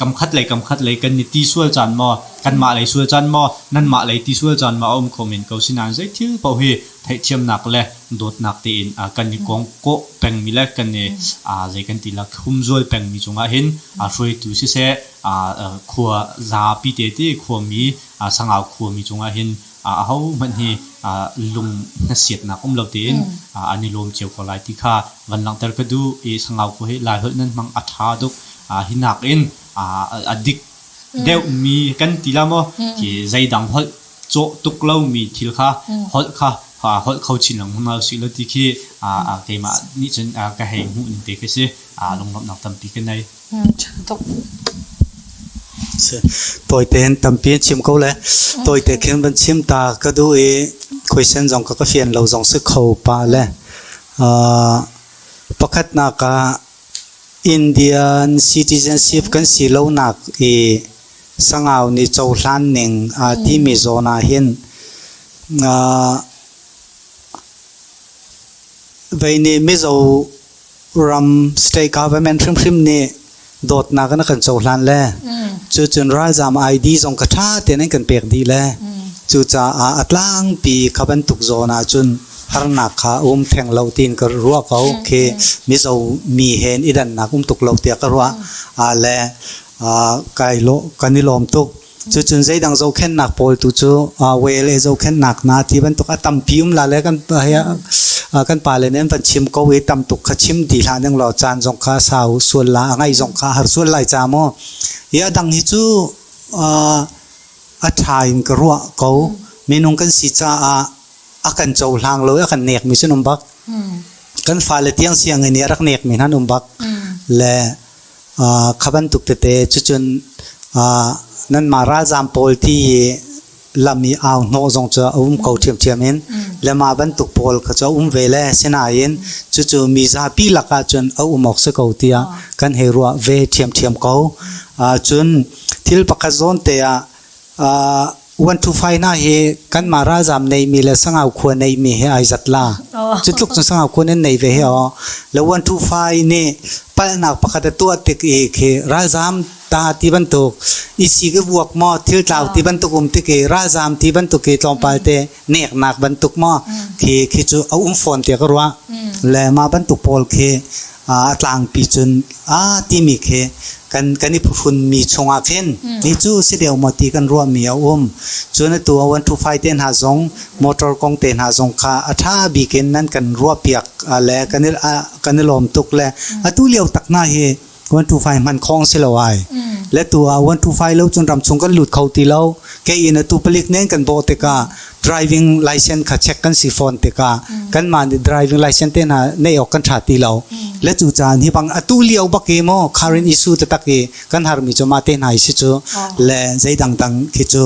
kamkhat lei kamkhat lei kan i ti sual caan maw kanmah lei sual caan maw nanmah lei ti sual caan maw a um kho men ko sinain zei thil paoh hi theihthiamnak le dawtnak tein kan i kongkawh pengmi le kan i zei kan ti la humzual pengmi cungah hin hruaitu siseh khua zapi te ti khuami Sangau khuami cungah hin ahohmanh hi lung hnasiatnak um lo tein an i lawm cio ko lai ti kha van langhter ka duh i Sangau khua hi Laiholh nan hmang a ṭha tuk hi nakin a dik deuhmi kan ti la maw khi zeidang holh cawh tuk lomi thil kha holh kha holh kho chin lengmang hna usih law ti khi keimah nih cun ka hei hmuh ning te khi si lunglawmhnak tampi ka nei. Tawite in tampi an chim ko le tawite khin van chim ta ka duh i question zong ka ka fian lo zong si kho pa le pakhatnak ah Indian citizenship kan si lonak i Sangau nih cohlan ning aa timi zawn ah hin vei nih Mizo ram state government hrimhrim nih dawtnak in a kan cohlan le cucun ralzaam ID zong ka ṭha tein an kan pek dih le cucaah a tlangpi kha bantuk zawn ahcun harnak kha a um theng lo tiin ka ruah ko khi Mizo mi he i dannak um tuk lo tiah ka ruah le kai lo kan i lawm tuk. Cucun zeidang zohkhenhnak pawl tu cu well e zohkhenhnak na ti bantuk a tampi um la le kan kan pale nih an van chim ko i tam tuk kha chim dih hlah ning law caan zong kha sau sual la a ngaih zong kha har sual lai ca maw i a dang hi cu a ṭha in ka ruah ko minung kan si caah a kan cohlang lo i a kan nekmi cu um bak kan fale tiang sianginn i a rak nekmi hna an um bak le Kha bantuk tete cucun nanmah ralzaam pawl ti i lam i au hnawh zong cu a um ko ṭhiamṭhiam in le mah bantuk pawl kha cu a um ve le sinain cucu mi zapi lakah cun a um awk si ko tiah kan hei ruah ve ṭhiamṭhiam ko. Cun thil pakhat zawn te ah 125 hna hi kanmah ralzaam neimi le Sangau khua neimi he ai zat la. Cu tluk cun Sangau khua nan nei ve hi aw. Le 125 nih palhnak pakhat a tuah tik i khi ralzaam ta ti bantuk isi ka vuak maw thil tlau ti bantuk um tik i ralzaam ti bantuk i tlawmpal te neknak bantuk maw khi khi cu a um fawn tiah ka ruah. Le mah bantuk pawl khi a tlangpi cun a timi khi kan kan i phuhrunmi chungah khin ni cu si deuh maw ti kan ruahmi a um. Cun atu a 125 te hna zong motor kong te hna zong kha a ṭha bik in nan kan ruahpiak le kan i kan i lawm tuk le atu lio tak hna hi 125 hman khawng si lo ai. Le tu ah 125 lo cun ramchung kan lut kho ti lo. Kei in atu palik nen kan bawh tikah driving license kha check kan si fawn tikah kanmah nih driving license te hna neih awk kan ṭha ti lo. Le cu caan hi bang atu lio bak i maw current issue taktak i kan harmi cu mah te hna hi si cu le zei dangdang khi cu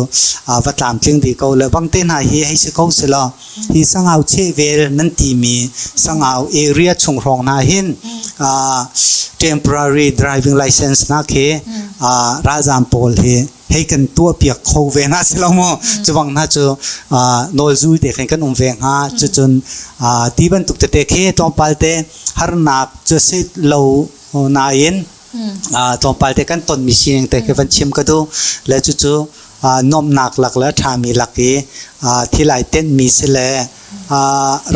va tlamtling dih ko le bang te hna hi hei si ko si law hi Sangau chehvel nan timi Sangau area chung hrawng hna hin temporary driving license na khi ralzaam pawl hi. Hei kan tuah piak kho ve hna si lo maw? Cu bang hna cu nawlzul te khin kan um ve hnga. Cucun ti bantuk tete khi tlawmpal te harnak cu si lo nain tlawmpal te kan tonmi sining te khi van chim ka duh. Le cucu nuamhnak lak le a ṭhami lak i thil ai tenhmi si le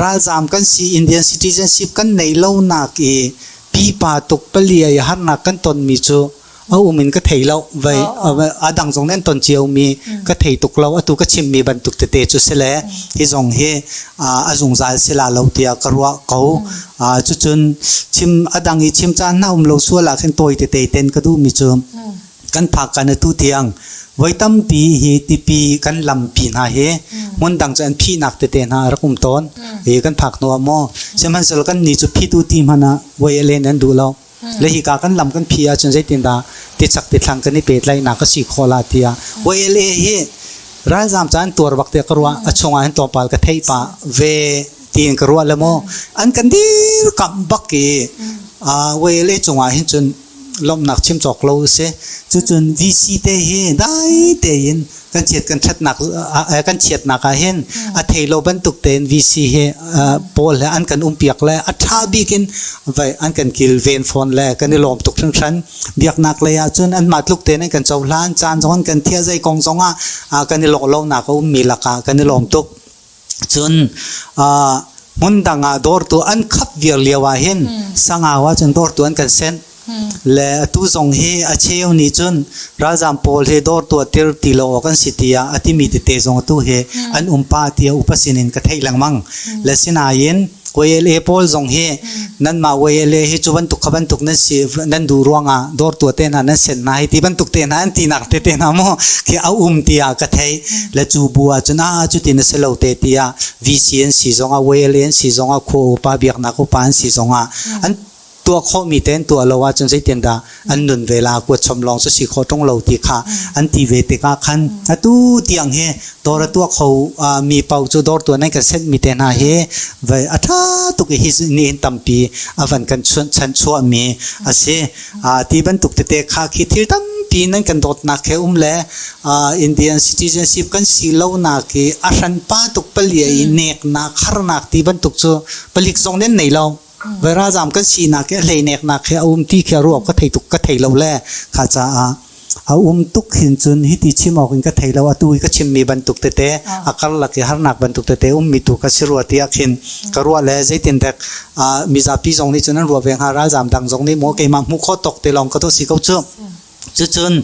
ralzaam kan si Indian citizenship kan neih lonak i pipa tuk palia i harnak kan tonmi cu a um in ka thei lo. Vai a dang zong nan ton cio mi ka thei tuk lo. Atu ka chim mi bantuk tete cu si le hi zong hi a zungzal si la lo tiah ka ruah ko. Cucun chim a dang i chim caan na um lo sual ah khin tawi tete ten ka duh mi cu kan phak kan atu tiang voi tampi hi tipi kan lampi hna hi hmun dang cu an phihnak tete hna rak um tawn. Hi kan phak hnu ah maw sihmanhsehlaw kan ni cu phitu ti hmanh ah voi a len an duh lo. Le hika kan lam kan phi ahcun zeitindah tichak tithlang kan i pehtlaihnak a si khawh la tiah YLA hi ralzaam ca an tuar bak tiah ka ruah. A chungah hin tlawmpal ka theih pah ve tiin ka ruah le maw an kan dirkamh bak i YLA cungah hin cun lawmhnak chim cawk lo a si. Cucun VC te hi dai tein kan chiat kan ṭhatnak kan chiatnak ah hin a thei lo bantuk tein VC hi pawl he an kan umpiak le a ṭha bik in vai an kan kilven fawn le kan i lawm tuk hringhran. Biaknak lei ah cun anmah tluk tein an kan cohlan. Caan zong an kan thiah. Zei kong zong ah kan i lawh lonak a ummi lakah kan i lawm tuk. Cun hmun dang ah dawrtu an khap viar lio ah hin Sangau ah cun dawrtu an kan senh. Le atu zong hi a cheu nih cun ralzaam pawl hi dawr tuah tir ti lo awk an si tiah a timi tete zong atu hi an um pah tiah upa sinin ka theih lengmang. Le sinain YLA pawl zong hi nanmah YLA hi cu bantuk kha bantuk nan si nan duh ruangah dawr tuah te hna nan senh hna hi ti bantuk te hna an tinak tete hna maw khi a um tiah ka theih. Le cu bu ah cun a cutin a si lo te tiah VC an si zongah YLA an si zongah khua upa biaknak upa an si zongah an tuah khawhmi tein tuah lo ahcun zeitindah an nun ve la kuat chom lawng cu si khawh ṭung lo ti kha an ti ve tikah khan atu tiang hi dawr a tuah kho mi paoh cu dawr tuah nan kan senhmi te hna hi vai a ṭha tuk i hi nihin tampi a van kan chanchuahmi a si. Ti bantuk tete kha khi thil tampi nan kan dawtnak he um le Indian citizenship kan si lonak hi a hranpa tuk palia i neknak harnak ti bantuk cu palik zong nan nei lo. Vai ralzaam kan sinak hi a hleineknak hi a um ti khi a ruak ka thei tuk ka thei lo le kha caah a um tuk hin cun hiti chim awk in ka thei lo. Atu i ka chimmi bantuk tete a karlak i harnak bantuk tete ummi tu ka si rua tiah khin ka ruah le zeitin dek mizapi zong nih cun an ruah ve hnga ralzaam dang zong nih maw keimah hmuh khawh tawk te lawng ka tuah si ko cu. Cucun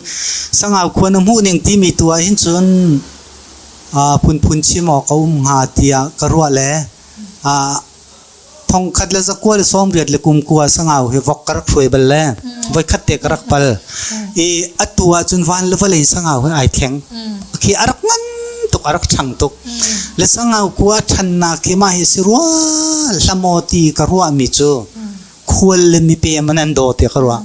Sangau khua na hmuh ning timi tu ah hin cun phunphun chim awk a um hnga tiah ka ruah le thongkhat le zakua le 80 le kum kua Sangau hi vok ka rak hruai bal le voikhat te ka rak pal i atu ah cun van le vawlei Sangau hi ai thleng khi a rak ngan tuk a rak ṭhang tuk le Sangau khua ṭhannak khi mah hi si rua hlamaw ti ka ruahmi cu khual le mipem an an daw ti ka ruah.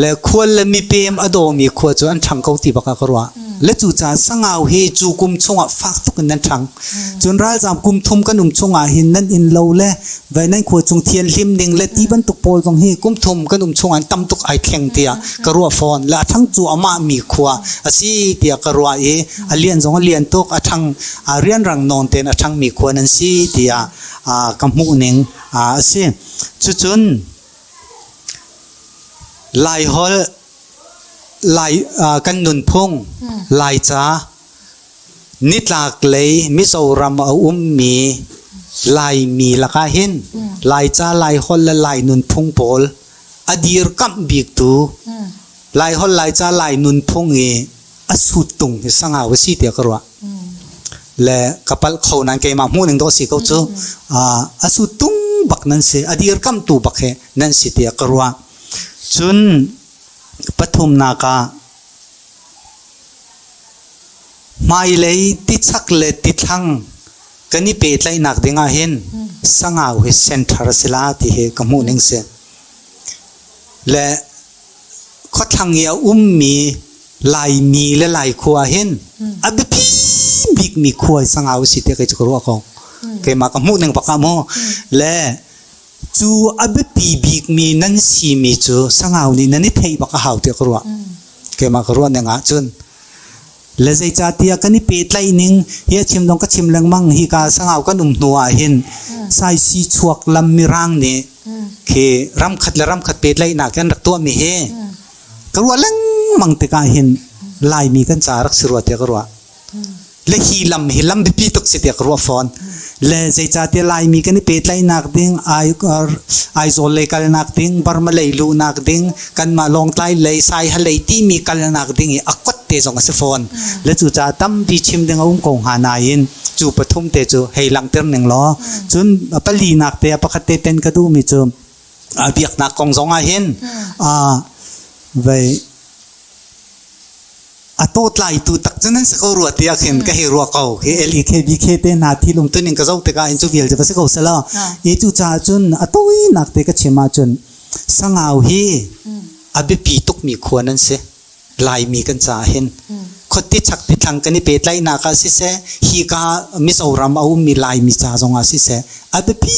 Le khual le mipem a dawmi khua cu an ṭhang ko ti bak ah ka ruah. Le cucaah Sangau hi cu kum chungah fak tuk in nan ṭhang. Cun ralzaam kum thum kan um chungah hin nan inn lo le vai nan khua chung thianhlim ning le ti bantuk pawl zong hi kum thum kan um chungah tam tuk ai thleng tiah ka ruah fawn. Le a ṭhang cu amah mi khua a si tiah ka ruah i a lian zong a lian tuk a ṭhang a rianrang nawn tein a ṭhangmi khua nan si tiah ka hmuh ning a si. Cucun Laiholh, Lai, kan nunphung, Laica, nitlaklei Mizoram a ummi Laimi lakah hin Laica, Laiholh le Lai nunphung pawl a dirkamh biktu Laiholh, Laica, Lai nunphung i a suttung hi Sangau a si tiah ka ruah. Le ka palh kho nain keimah hmuh ning dawh si ko cu. A suttung bak nan si, a dirkamhtu bak he nan si tiah ka ruah. Cun pathumnak ah hmailei tichak le tithlang kan i pehtlaihnak ding ah hin Sangau hi center a si la ti hi ka hmuh ning si. Le khuathlang i a ummi Laimi le Lai khua hin a biapi bikmi khua Sangau a si tiah kei cu ka ruah ko. Keimah ka hmuh ning bak ah mu. Le cu a biapi bikmi nan simi cu Sangau nih nan i theih bak a hau tiah ka ruah. Keimah ka ruah ning ah cun. Le zeicahtiah kan i pehtlaih ning hi a chim dong ka chim lengmang hi ka sangau kan um hnu ah hin Saisi chuak lam mirang nih khi ramkhat le ramkhat pehtlaihnak kan rak tuahmi hi ka ruah lengmang tikah hin Laimi kan ca rak si rua tiah ka ruah. Le hi lam hi lam biapi tuk si tiah ka ruah fawn. Le zeicahtiah Laimi kan i pehtlaihnak ding Aizawl lei kalnak ding, Burma lei luhnak ding, kanmah Lawngtlai lei, Saiha lei timi kalnak ding i a kot te zong a si fawn. Le cucaah tampi chim ding a um ko hnga nain cu pathum te cu hei langhter ning law cun palinak te ah pakhat te ten ka duhmi cu biaknak kong zong ah hin vei a tawtlaitu tak cu nan si ko rua tiah khin ka hei ruah ko. Khi LEKBK te hna thil umtuning ka zoh tikah in cu vialte va si ko selaw i cucaah cun a tawinak te ka chim ahcun Sangau hi a biapi tukmi khua nan si. Laimi kan caah hin khuati chak ti thlang kan i pehtlaihnak ah siseh hika Mizoram a ummi Laimi ca zongah siseh a biapi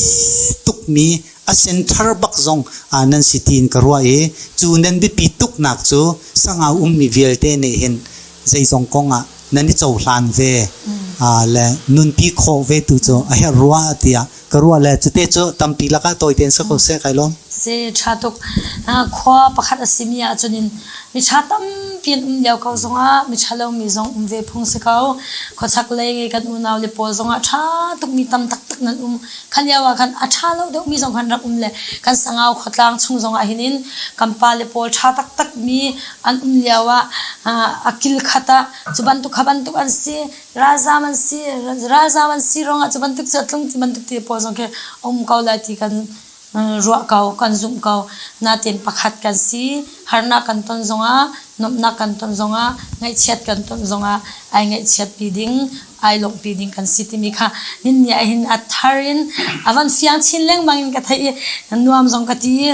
tukmi a center bak zong nan si tiin ka ruah i cu nan biapi tuknak cu Sangau ummi vialte nih hin zeizong kong ah nan i cohlan ve le nunpi khawh ve tu cu a herh rua tiah ka ruah le cute cu tampi lakah tawi tein si ko seh kai lawm. Si ṭha tuk. Khua pakhat a simi ahcun in miṭha tampi an um lio ko zongah miṭha lomi zong um ve phung si ko. Khuachak lei kan unau le pawl zongah ṭha tukmi tam taktak nan um. Kha lio ah khan a ṭha lo deuhmi zong khan rak um le kan Sangau khuatlang chung zongah hin in kan pale pawl ṭha taktak mi an um lio ah a kil khat ah cu bantuk kha bantuk an si ralzaam an si ralzaam an si ruangah cu bantuk cu a tlung ti bantuk ti pawl zong khi a um ko lai ti kan ruah ko kan zumh ko natin pakhat kan si harnak kan ton zongah nuamhnak kan ton zongah ngaihchiat kan ton zongah ai ngaihchiatpi ding ai lawmhpi ding kan si timi kha nin ni ah hin a thar in a van fiang chin lengmang in ka theih i nuam zong ka ti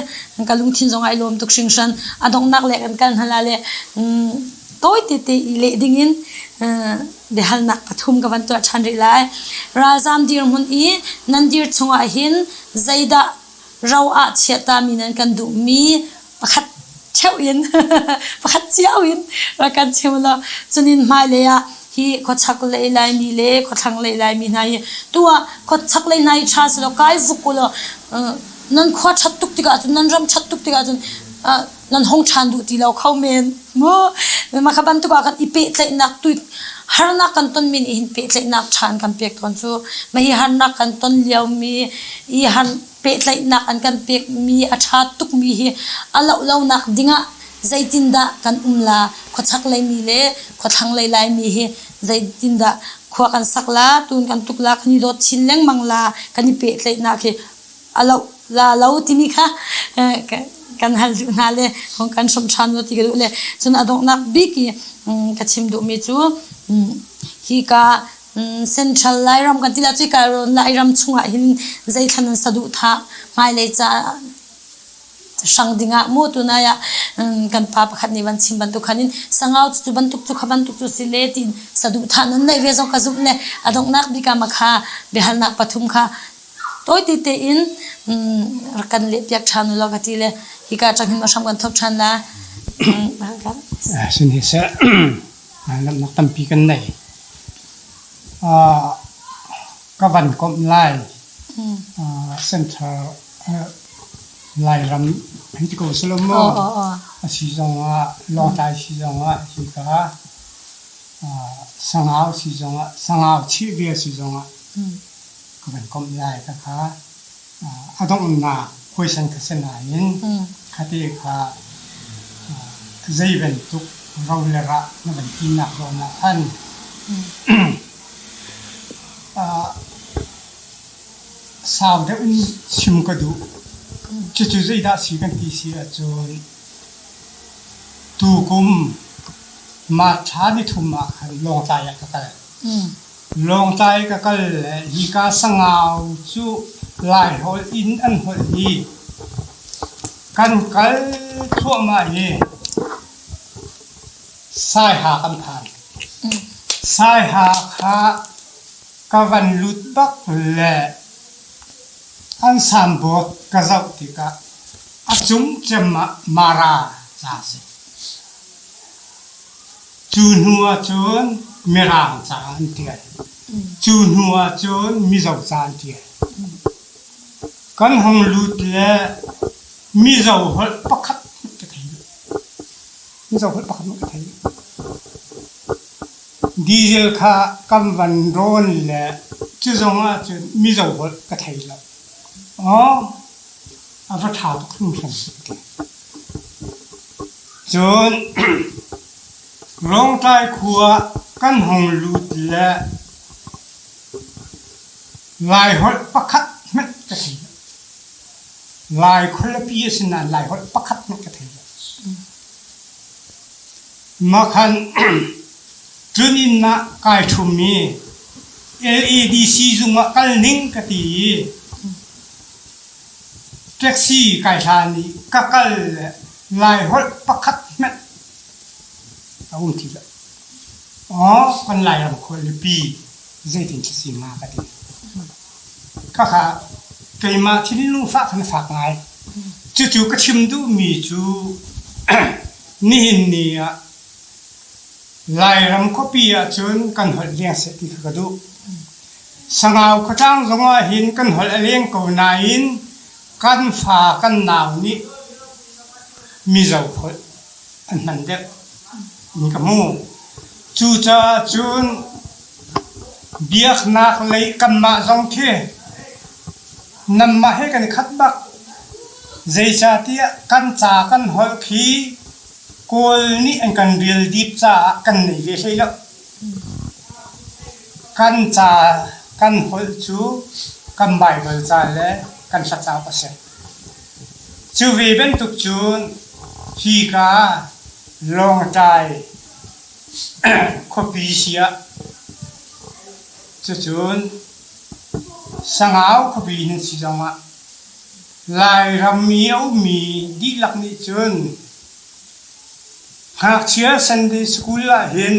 ka lungthin zong ai lawm tuk hringhran a donghnak le kan kal hna le tawi tete i leh ding in biahalnak pathum ka van tuah ṭhan rih lai ralzam dirhmun i nan dir chungah hin zeidah ro ah chiahtami nan kan duhmi pakhat ṭheuh in pakhat cio in rak kan chim law cunin hmailei ah hi khuachak lei Laimi le khuathlang lei Laimi hna hi tu ah khuachak lei hna hi ṭha si law kai vuk u law nan khua ṭhat tuk tikah cun nan ram ṭhat tuk tikah cun nan hong ṭhan duh ti lo kho men mu mah kha bantuk ah kan i pehtlaihnak tu harnak kan tonmi nih hin pehtlaihnak ṭhan kan pek tawn cu mah hi harnak kan ton liomi i har pehtlaihnak an kan pekmi a ṭha tukmi hi a loh lonak dingah zeitindah kan um la khuachak leimi le khuathlang lei Laimi hi zeitindah khua kan sak la tun kan tuk la kan i dawt chin lengmang la kan i pehtlaihnak hi a loh la lo timi kha kan hal duh hna le hong kan hrawm ṭhan u ti ka duh le cun a donghnak bik i ka chim duhmi cu hika Central Lairam kan ti la cuika Lairam chungah hin zeithlan an saduhthah hmailei ca hrang dingah mu tunai ah kan pa pakhat nih van chim bantuk khan in sangau cu bantuk cu kha bantuk cu si le tiin saduhthah nan neih ve zong ka zumh le a donghnak bik ah makha biahalnak pathum kha tawi te tein rak kan leh piak ṭhan u law ka ti le hika ṭang hin hram kan thawk ṭhan la. Sin hi seh lamnak tampi kan nei. Ka van komh lai. Center Lairam hei ti ko selaw maw a si zongah Lawngtlai si zongah hika Sangau si zongah Sangau chih ve si zongah ka van komh lai ka kha a donghnak question ka si nain khate kha zei bantuk ro le rah na van tinak zawn ah khan sau deuh in chim ka duh. Cucu zeidah si kan ti si ahcun tukum March thla nithum ah khan Lawngtlai ah ka kal. Lawngtlai ka kal le hika Sangau cu Laiholh in an holh hi kan kal thluahmah i Saiha kan phan. Saiha kha ka van lut bak le an signboard ka zoh tikah a cung cem ah Mara ca a si. Cu hnu ahcun Mirang ca an ṭial. Cu hnu ahcun Mizo ca an ṭial. Kan hung lut le Mizo holh pakhat hmanh ka thei lo. Mizo holh pakhat hmanh ka thei lo. Diesel kha kan van rawn le cu zong ahcun Mizo holh ka thei lo. Aw, a va ṭha tuk hringhran ka ti. Cun Lawngtlai khua kan hung lut le Laiholh pakhat hmanh ka thei lo. Lai khualipi a si nain Laiholh pakhat hmanh ka thei lo. Makhan tluninn ah kai ṭhum i LADC zung ah kal ning ka ti i taxi kai hlan i ka kal le Laiholh pakhat hmanh a um ti lo. Aw, kan Lairam khualipi zeitin si hnga ka ti. Khakha keimah thinlung fah khan fak ngai. Cucu ka chim duhmi cu nihin ni ah Lairam khuapi ahcun kan holh leng seh ti kha ka duh. Sangau khuatlang zong ah hin kan holh a leng ko nain kan fa kan nau nih Mizo holh an hman deuh in ka hmu. Cucaah cun biaknak lei kanmah zong khi nanmah he kan i khat bak. Zeicahtiah kan ca kan holh khi Kawl nih an kan rial dip caah kan nei ve hlei lo. Kan ca kan holh cu kan Baibal ca le kan hla cauk a si. Cu ve bantuk cun hika Lawngtlai khuapi si ah cucun Sangau khuapi nan si zongah Lairam i a ummi dihlak nih cun ngakchia Sunday school ah hin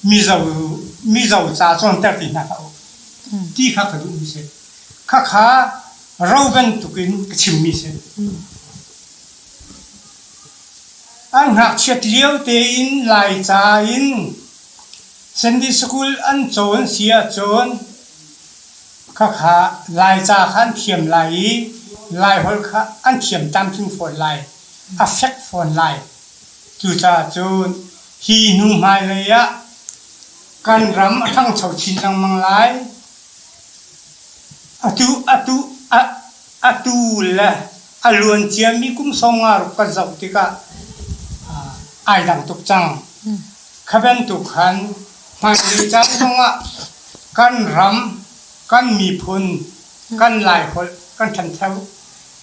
Mizo Mizo ca cawnter ti hna hlah u ti kha ka duhmi si. Khakha ro bantukin ka chimmi si. An ngakchiat lio tein Laica in Sunday school an cawn si ahcun khakha Laica kha an thiam lai i Laiholh kha an thiam tlamtling fawn lai, a fek fawn lai. Cucaah cun hi hnu hmailei ah kan ram a ṭhangcho chin lengmang lai. Atu atu a atu le a luan ciami kum sawmnga ruk kan zoh tikah ai dang tuk cang. Kha bantuk khan hmailei caan zongah kan ram, kan miphun, kan Laiholh kan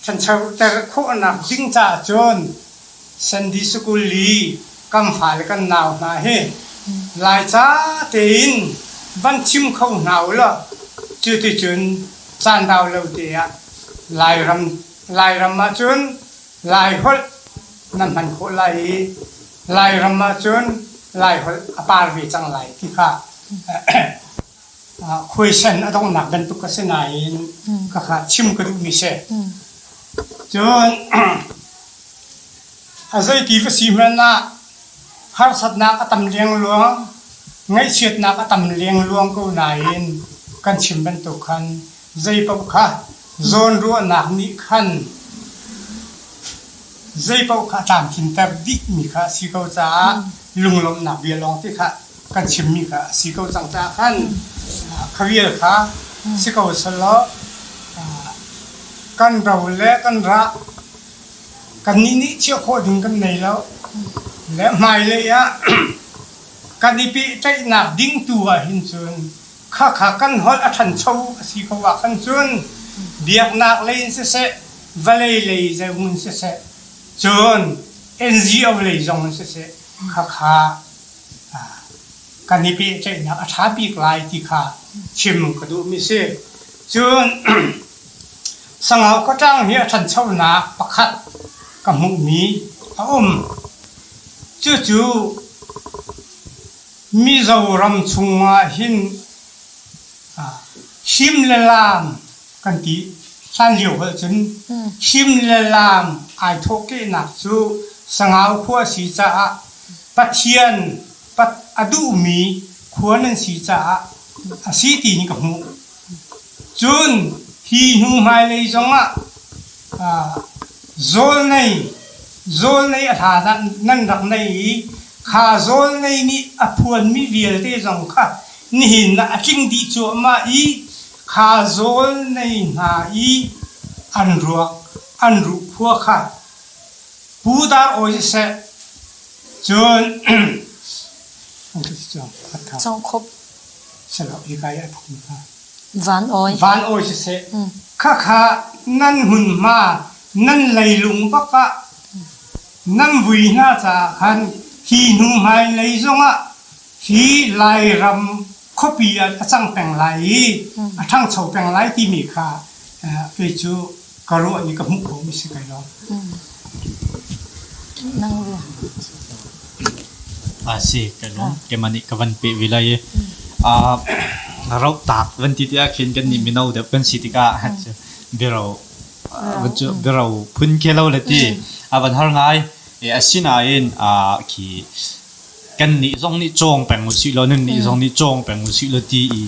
ṭhanchoter khawhnak ding caah cun Sunday School i kan fale kan nau hna hi Laica tein van chim kho hna u law cuticun caan rau lo te ah Lairam Lairam ahcun Laiholh nan hman khawh lai i Lairam ahcun Laiholh a par ve cang lai ti kha khuaisen a donghnak bantuk a si nain khakha chim ka duhmi si. Cun a zeiti va si hmanh ah harsatnak a tam lengluang, ngaihchiatnak a tam lengluang ko nain kan chim bantuk khan zeipaoh kha zawnruahnak nih khan zeipaoh kha a tlamtlinter dihmi kha a si ko caah lunglawmhnak bia lawng te kha kan chimmi kha a si ko cang caah khan kha vial kha si ko selaw kan ro le kan rah kannih nih chiah khawh ding kan nei lo le hmailei ah kan i pehtlaihnak ding tu ah hin cun khakha kan holh a ṭhancho a si ko ah khan cun biaknak lei in siseh vawlei lei zong in siseh cun NGO lei zong in siseh khakha kan i pehtlaihnak a ṭha bik lai ti kha chim ka duhmi si. Cun Sangau khuatlang hi a ṭhanchonak pakhat ka hmuhmi a um. Cucu Mizoram chungah hin him le laam kan ti. Hlanlio holh cun him le laam ai thawhkehnak cu Sangau khua a si caah Pathian. pat a duhmi khua nan si caah a si ti in ka hmuh. Cun hi hnu hmailei zongah zawlnei zawlnei a hla nan rak nei i kha zawlnei nih a phuanmi vialte zong kha nihin ah a tling dih cuahmah i kha zawlnei hna i an ruak an ruhkhua kha Pu Dar Awi siseh cun Congkhup Selo hika i a phun kha. Van Awi. Van Awi siseh khakha nan hmunhma nan leilung bak ah nan vui hna caah khan hi hnu hmailei zongah hi Lairam khuapi ah a cang peng lai i a ṭhangcho peng lai timi kha kei cu ka ruah i ka hmuh khawhmi si kai lo. Nang ruah. A si ka lawm keimah nih ka van peh ve lai i rauh tak van ti tikah khin kan nih mino deuh kan si tikah biaro biaro phun khe lo le ti a van har ngai. Asinain khi kannih zong nih cawng peng usih law nannih zong nih cawng peng usih law ti i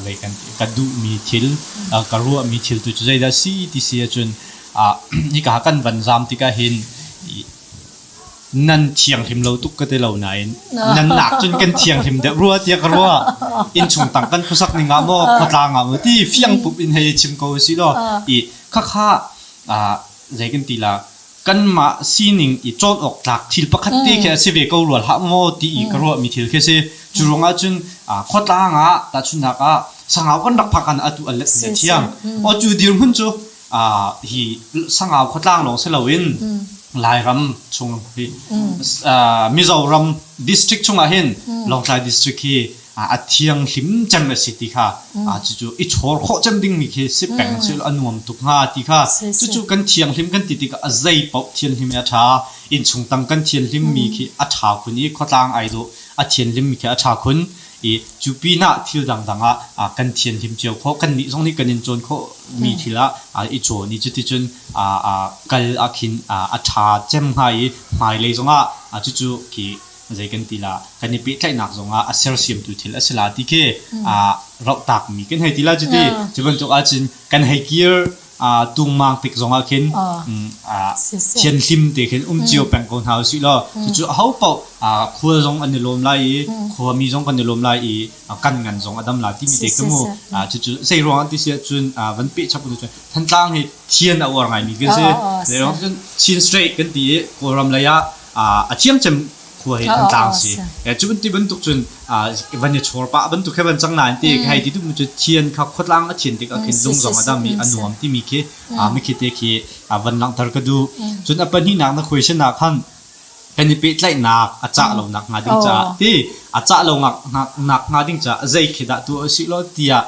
zei kan ka duhmi thil ka ruahmi thil tu cu zeidah si ti si ahcun hika kan van zaam tikah hin nan thianghlim lo tuk ka ti lo nain nan nak cun kan thianghlim deuh rua tiah ka ruah. Innchung tang kan khuasak ning ah maw khuatlang ah maw ti fiang pup in hei chim ko usih law i khakha zei kan ti la kanmah sining i cawn awk tlak thil pakhat te khi a si ve ko rua hlah maw ti i ka ruahmi thil khi a si. Cu ruangah cun khuatlang ah tahchunhnak ah Sangau kan rak phak ah atu a let ne thiam. Aw cu dirhmun cu hi Sangau khuatlang lawng si loin Lairam chung hi Mizoram district chungah hin Lawngtlai district hi a thianghlim cem a si ti kha cucu i chawr khawh cem dingmi khi si peng si a nuam tuk hnga ti kha cucu kan thianghlim kan ti tikah a zei paoh thianghlim a ṭha innchung tang kan thianhlim mi khi a ṭha khun i khuatlang ai dawh a thianhlim mi khi a ṭha khun i cu pinah thil dangdang ah kan thianhlim cio khawh kannih zong nih kan in cawn khawh mi thil ah i cawn i cuticun kal ah khin a ṭha cem hnga i hmailei zongah cucu khi zei kan ti la kan i pehtlaihnak zongah a sersiamtu thil a si la ti khi rauhtak mi kan hei ti la cuti cu bantuk ahcun kan hei kir tungmang tik zongah khin thianhlim te khin um cio peng ko hna usih law cucu aho paoh khual zong an i lawm lai i khuami zong kan i lawm lai i kan ngan zong a dam la timi te khi mu cucu zei ruang ti si ahcun van peh chap cun Thantlang hi thian a uar ngaimi kan si cun Chin State kan ti i Kawlram lei ah a thiangcem khua hi Thantlang si. Cu ti bantuk cun van i chawr pah bantuk he van cang nain ti hei ti duhmi cu thian kha khuatlang a thian tikah khin lung zong a dam i a nuam timi khi mikhi te khi van langhter ka duh. Cun a pahnihnak na question ah khan kan i pehtlaihnak a cah lonak hnga ding caah ti a cah lo nak hnga ding caah zei khi dah tuah usih law tiah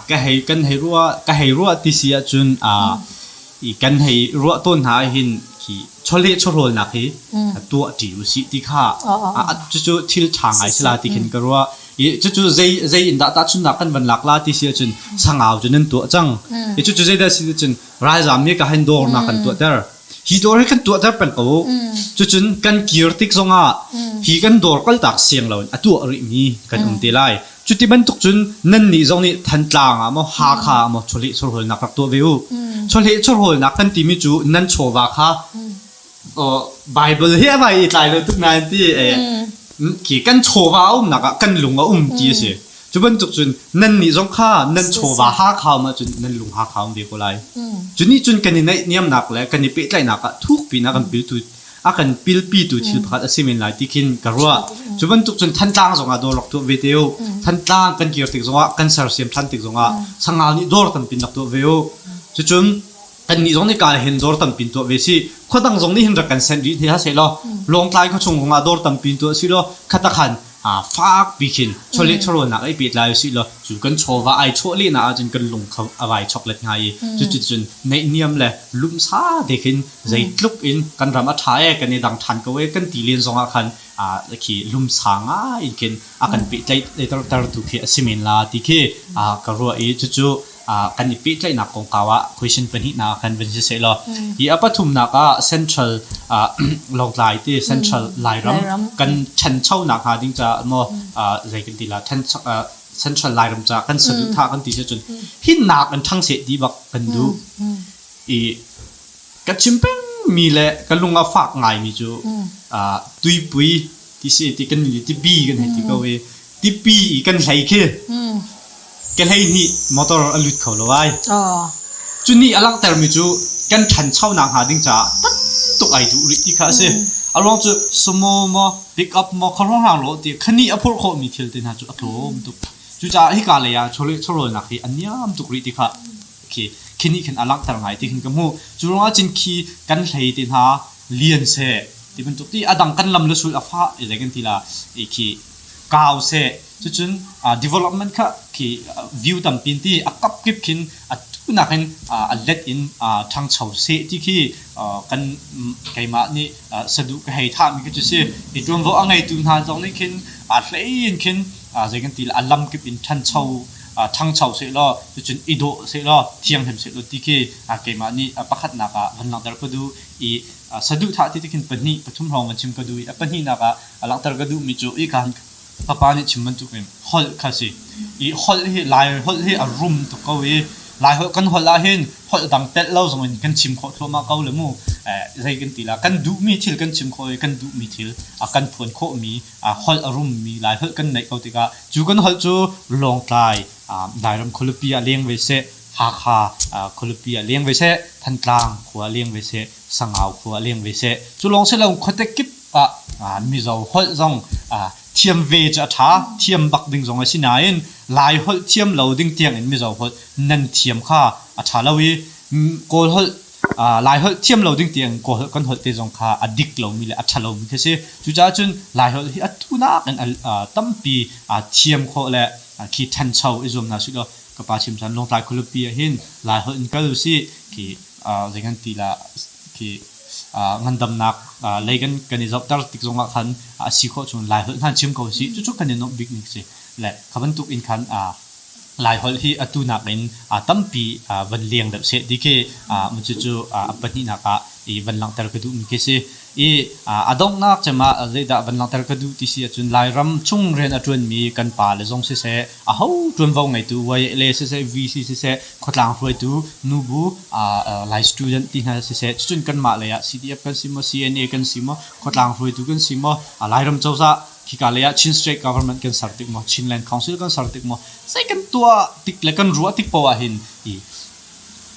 ka hei kan hei ruah ka hei ruah ti si ahcun i kan hei ruah tawn hna ahhin hi chawleh chawhrawlnak hi tuah ṭi usih ti kha cucu thil ṭha ngai si la ti khin ka ruah. I cucu zei zei in dah tahchunhnak kan van lak la ti si ahcun sangau cu nan tuah cang. I cucu zeidah si cun ralzaam nih ka hin dawrnak kan tuahter. Hi dawr hi kan tuahter peng ko. Cucun kan kir tik zongah hi kan dawr kaltak siang loin a tuah rihmi kan um te lai. Cuti bantuk cun nannih zong nih Thantlang ah maw Hakha ah maw chawleh chawhrawlnak rak tuah ve u. Chawleh chawhrawlnak kan timi cu nan chawva kha Bible hi a vai i tlai lo tuk nain ti khi kan chawva a umnak ah kan lung a um ti a si. Cu bantuk cun nannih zong kha nan chawva Hakha um ahcun nan lung Hakha um ve ko lai. Cu nih cun kan i naihniamnak le kan i pehtlaihnak ah thukpi in a kan piltu a kan pilpitu thil pakhat a si men lai ti khin ka ruah. Cu bantuk cun Thantlang zongah dawr rak tuah ve te u. Thantlang kan kir tik zongah kan sersiam ṭhan tik zongah Sangau nih dawr tampi rak tuah ve u. Cucun kannih zong nih ka hin dawr tampi tuah ve si. Khua dang zong nih hin rak kan sent rih hna seh law Lawngtlai khuachung zongah dawr tampi tuah si law khatakhan fak pi khin chawleh chawhrawlnak ei pet lai usih law cu kan chawva ai chawh lehnak ahcun kan lung kha a vai chok let hnga i cuticun naihniam le lumsa te khin zeitluk in kan ram a ṭha e kan i dang ṭhan ko e kan ti len zongah khan khi lumsa ngai in khin a kan pehtlaih tertu khi a si men la ti khi ka ruah i cucu. Kan i pehtlaihnak kongkau ah question pahnihnak ah khan van si seh law hi a pathumnak ah central Lawngtlai ti central Lairam kan ṭhanchonak hnga ding caah maw zei kan ti la central Lairam caah kan saduhthah kan ti cun hinnak an ṭhang seh ti bak kan duh i ka chim peng mi le ka lung a fak ngai mi cu tuipui ti si ti kan tipi kan hei ti ko i tipi i kan hlei khi ke 12 motor a lut kho lo ai. Cu nih a langhtermi cu kan ṭhanchonak hnga ding caah tam tuk ai duh rih ti kha a si. A ruang cu sumo maw pick up maw khuaruahhrang lo ti khani a phurh khawhmi thil te hna cu a tlawm tuk. Cucaah hika lei ah chawleh chawhrawlnak hi a niam tuk rih ti kha khi khi nih khin a langhter ngai ti khin ka hmuh. Cu ruangah cun khi kan hlei te hna lian seh ti bantuk ti a dang kan lam le sul a fah i zei kan ti la i khi kau seh cucun development kha khi view tampi in ti a kap kip khin a tunak in a let in ṭhangcho seh ti khi kan keimah nih saduh ka hei thahmi khi cu si i ṭuanvo a ngeitu hna zong nih khin a hlei in khin zei kan ti a lam kip in ṭhancho ṭhangcho seh law cucun i dawh seh law thianghlim seh law ti khi keimah nih pakhatnak ah van langhter ka duh i saduhthah ti tikhin pahnih pathum hrawng van chim ka duh i a pahnihnak ah a langhter ka duhmi cu i kan papa nih chim bantukin holh kha si i holh hi Lai holh hi a rum tuk ko i Lai holh kan holh ah hin holh dang telh lo zong in kan chim khawh thluahmah ko le mu zei kan ti la kan duhmi thil kan chim khawh i kan duhmi thil a kan phuan khawhmi holh a rummi Lai holh kan neih ko tikah cu kan holh cu Lawngtlai Lairam khualipi ah leng ve seh Hakha khualipi ah leng ve seh Thantlang khua leng ve seh Sangau khua leng ve seh cu lawng si lo khuate kip ah Mizo holh zong thiam ve cu a ṭha thiam bak ding zong a si nain Lai holh thiam lo ding tiang in Mizo holh nan thiam kha a ṭha lo i Kawl holh Lai holh thiam lo ding tiang Kawl holh kan holh te zong kha a dik lomi le a ṭha lomi khi si. Cucaah cun Lai holh hi atu nakin tampi thiam khawh le khi ṭhancho i zuam hna sih law ka pa chim chan Lawngtlai khualipi ah hin Lai holh in kal usih khi zei kan ti la khi ngandamnak lei kan kan i zohter tik zongah khan a si khawh chung Laiholh hna chim ko si cucu kan i nuamh bik ning si le kha bantuk in khan Laiholh hi atu nakin tampi van leng deuh seh ti khi cucu a pahnihnak ah i van langhter ka duhmi khi si. I a donghnak cem ah zeidah van langhter ka duh ti si ahcun Lairam chung rian a ṭuanmi kan pa le zong siseh, aho ṭuanvo ngeitu YLA siseh, VC siseh, khuatlang hruaitu nubu Lai student ti hna siseh, cucun kanmah lei ah CDF kan si maw, CNA kan si maw, khuatlang hruaitu kan si maw, Lairam cozah khika lei ah Chin State Government kan ser tik maw, Chinland Council kan ser tik maw, zei kan tuah tik le kan ruah tik poah hin i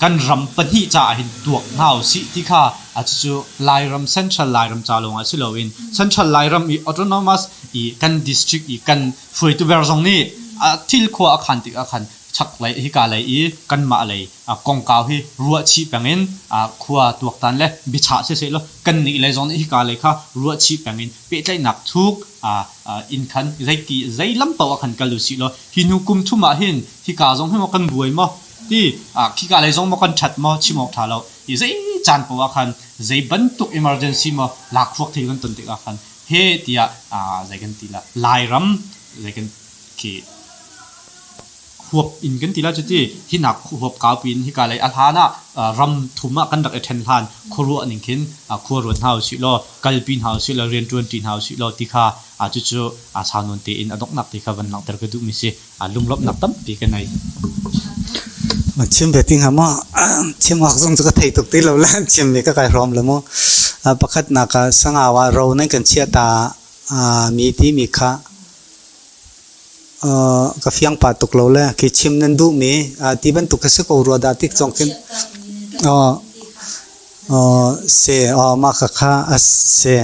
kan ram pahnih caah hin tuak hna usih ti kha cucu Lairam Central Lairam ca lawng ah si loin Central Lairam i autonomous i kan district i kan hruaitu ber zong nih thil khua a khan tikah khan chaklei hika lei i kanmah lei kongkau hi ruah chih peng in khua tuaktan le biachah siseh law kannih lei zong nih hika lei kha ruah chih peng in pehtlaihnak thuk in khan zeiti zei lam paoh ah khan kal usih law hi hnu kum thum ah hin hika zong hi maw kan buai maw ti khika lei zong maw kan ṭhat maw chim awk ṭha lo i zei caan paoh ah khan zei bantuk emergency maw lakhruak thil kan ton tikah khan he tiah zei kan ti la Lairam zei kan khi huap in kan ti la cuti hinak huap kaupi in hika lei a hlan ah ram thum ah kan rak i ṭhen hlan khuaruah ning khin khua ruat hna usih law kalpi hna usih law rianṭuan ṭi hna usih law ti kha cucu sau nawn tein a donghnak ti kha van langhter ka duhmi si. Lunglawmhnak tampi ka nei. Chim ve ti hnga maw? Chim awk zong cu ka thei tuk ti lo le chim mi ka kai hrawm lo mu. Pakhatnak ah Sangau ah ro nan kan chiah ta mi ti mi kha ka fiang pah tuk lo le khi chim nan duh mi ti bantuk kha si ko rua dah tik zong khin Si, mah khakha a si.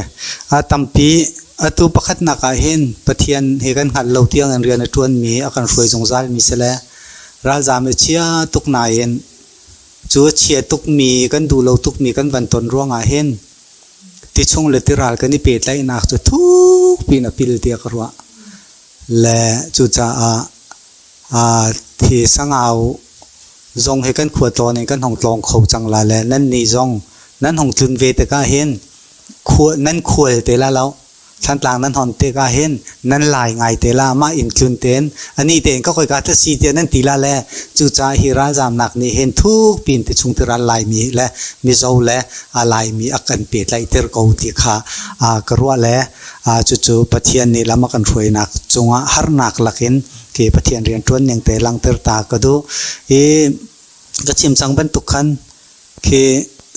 A tampi atu pakhatnak ah hin Pathian he kan hngalh lo tiang in rian a ṭuanmi, a kan hruai zungzalmi si le ralzaam i chia tuk nain cu a chia tukmi, kan duh lo tukmi kan van ton ruangah hin tichung le tiral kan i pehtlaihnak cu thukpi in a pil tiah ka ruah. Le cucaah Hi Sangau zong hi kan khualtlawn in kan hong tlawng kho cang lai le nannih zong nan hong tlun ve tikah hin nan khual te la lo. Thlantlang nan hon tik ahhin nan lai ngai te la mah inn tlun tein ani tein ka khoika tla si tiah nan ti la le cucaah hi ralzamnak nih hin thuk pin ti chung tiral Laimi le Mizo le Laimi a kan pehtlaihter ko ti kha ka ruah le cucu Pathian nih lam a kan hruainak cungah harnak lakin ke Pathian rianṭuan ning te langhter ta ka duh i ka chim cang bantuk khan khi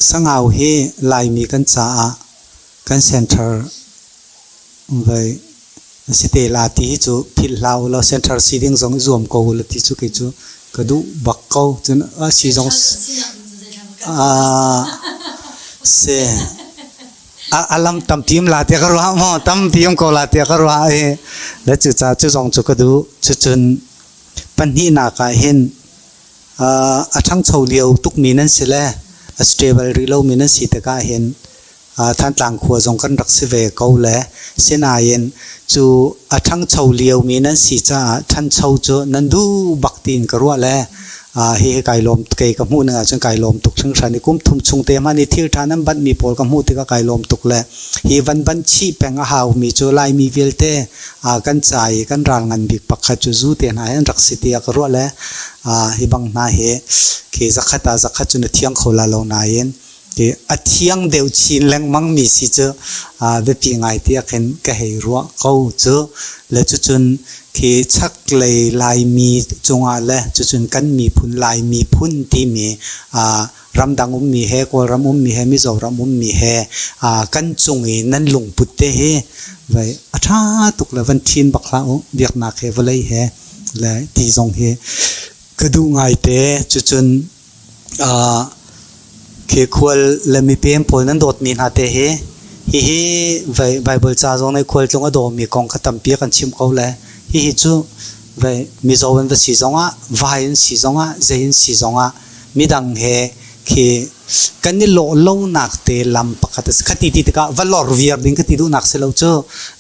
Sangau hi Laimi kan caah kan center vai a si te la ti hi cu philh hlah u law center si ding zong i zuam ko u law ti cu kei cu ka duh bak ko. Cun a si zong si a lam tampi um la tiah ka ruah maw tampi um ko la tiah ka ruah i le cucaah cu zong cu ka duh. Cucun pahnihnak ah hin a ṭhangcho lio tukmi nan si le a stable rih lomi nan si tikah hin Thantlang khua zong kan rak si ve ko le sinain cu a ṭhangcho liomi nan si caah ṭhancho cu nan duh bak tiin ka ruah le hihi kai lawm kei ka hmuh ning ahcun kai lawm tuk hringhran i kum thum chung te hmanh i thil ṭha nan banhmi pawl ka hmuh tikah kai lawm tuk le hi van banh chih peng a haumi cu Laimi vialte kan ca i kan ral ngan bik pakhat cu zu te hna hi an rak si tiah ka ruah le hi bang hna hi khi zakhat ah zakhat cu na thiang kho la lo nain a thiang deuh chin lengmang mi si cu biapi ngai tiah khin ka hei ruah ko cu. Le cucun khi chaklei Laimi cungah le cucun kan miphun Lai miphun timi ramdang ummi he Kawlram ummi he Mizoram ummi he kan cung i nan lungput te hi vai a ṭha tuk le van ṭhin bak hlah u biaknak he vawlei he le ti zong hi ka duh ngaite. Cucun Khi khual le mipem pawl nan dawtmi hna te hi hihi Baibal ca zong nih khualtlung a dawmi kong kha tampi a kan chimh ko le hihi cu Mizo an va si zongah vai an si zongah zei an si zongah midang he khi kan i lawh lonak te lam pakhat a si. Khati ti tikah va lor viar ding ka ti duhnak si lo cu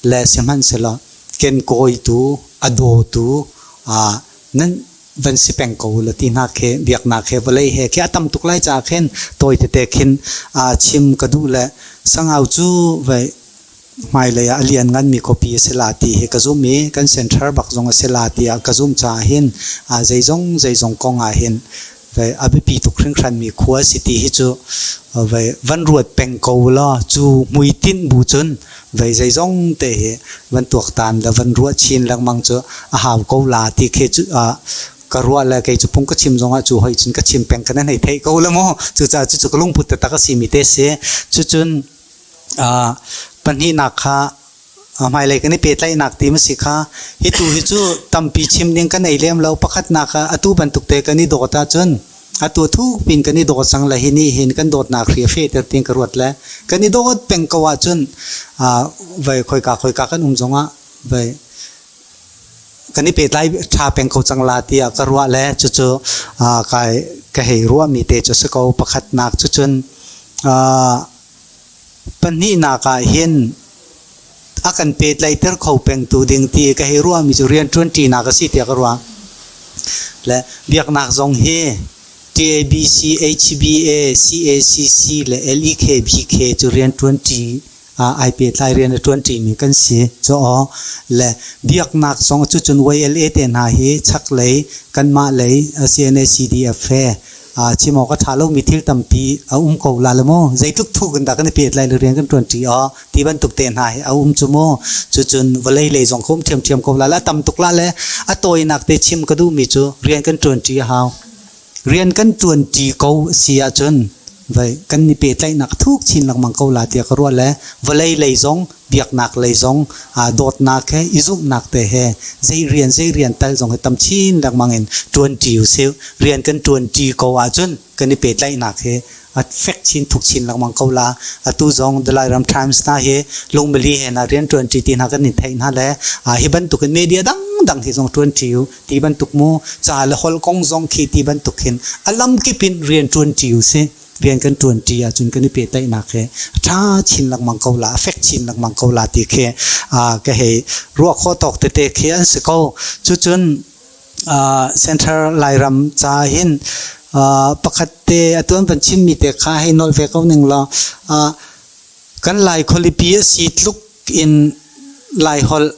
le sihmanhsehlaw kenkawitu a dawtu nan van si peng ko la ti hna khi biaknak he vawlei he khi a tam tuk lai caah khin tawi tete khin chim ka duh le Sangau cu vai hmailei ah a lian nganmi khuapi a si la ti hi ka zum i kan center bak zong a si la tiah ka zum caah hin zeizong zeizong kong ah hin vai a biapi tuk hringhranmi khua si ti hi cu vai van ruat peng ko law cu hmuitinh bu cun vei zeizong te hi van tuaktan le van ruah chin lengmang cu a hau ko la ti khi cu ka ruah le kei cu phung ka chim zongah cu hoi cun ka chim peng ka nan hei theih ko le mu. Cucaah cucu ka lungput taktak a simi te si. Cucun pahnihnak kha hmailei kan i pehtlaihnak ti ma si kha hi tu hi cu tampi chim ding ka nei lem lo. Pakhatnak ah atu bantuk te kan i dawt ahcun atu thuk pin kan i dawt cang le hi nih hin kan dawtnak hri a fehter tiin ka ruat le kan i dawt peng ko ahcun vai khoika khoika kan um zongah vai kan i pehtlai ṭha peng ko cang la tiah ka ruah le cucu kai ka hei ruahmi te cu si ko pakhatnak cucun Pahnihnak ah hin a kan pehtlaihter kho pengtu ding ti ka hei ruahmi cu rianṭuanṭinak a si tiah ka ruah. Le biaknak zong hi TABC, HBA, CACC le LEKBK cu rianṭuanṭi ai pehtlai rian a ṭuanṭimi kan si. Cu aw le biaknak zong cucun YLA te hna hi chaklei kanmah lei CNA CDF he chim awk a ṭha lomi thil tampi a um ko la le mu. Zeitluk thuk in dah kan i pehtlai le rian kan ṭuanṭi awk ti bantuk te hna hi a um cu mu. Cucun vawlei lei zong kha um ṭhiamṭhiam ko la le a tam tuk la le a tawinak te chim ka duhmi cu rian kan ṭuanṭi a hau. Rian kan ṭuanṭi ko si ahcun vai kan i pehtlaihnak thuk chin lengmang ko la tiah ka ruah le vawlei lei zong biaknak lei zong dawtnak he i zumhnak te he zei rian zei rian tal zong hi tam chin lengmang in ṭuanṭi usih. Rian kan ṭuanṭi ko ahcun kan i pehtlaihnak hi a fek chin thuk chin lengmang ko la. Atu zong The Lairam Times hna hi lungmili he hna rian ṭuanṭi ti hna kan in theih hna le hi bantukin media dangdang hi zong ṭuanṭi u ti bantuk mu ca le holh kong zong khi ti bantuk hin a lamkip in rian ṭuanṭi usih. Rian kan ṭuanṭi ahcun kan i pehtlaihnak hi a ṭha chin lengmang ko la, a fek chin lengmang ko la ti khi ka hei ruah khawh tawk tete khi an si ko. Cucun Central Lairam ca hin pakhat te atu an van chimmi te kha hei nolh ve ko ning law kan Lai khualipi a si tluk in Laiholh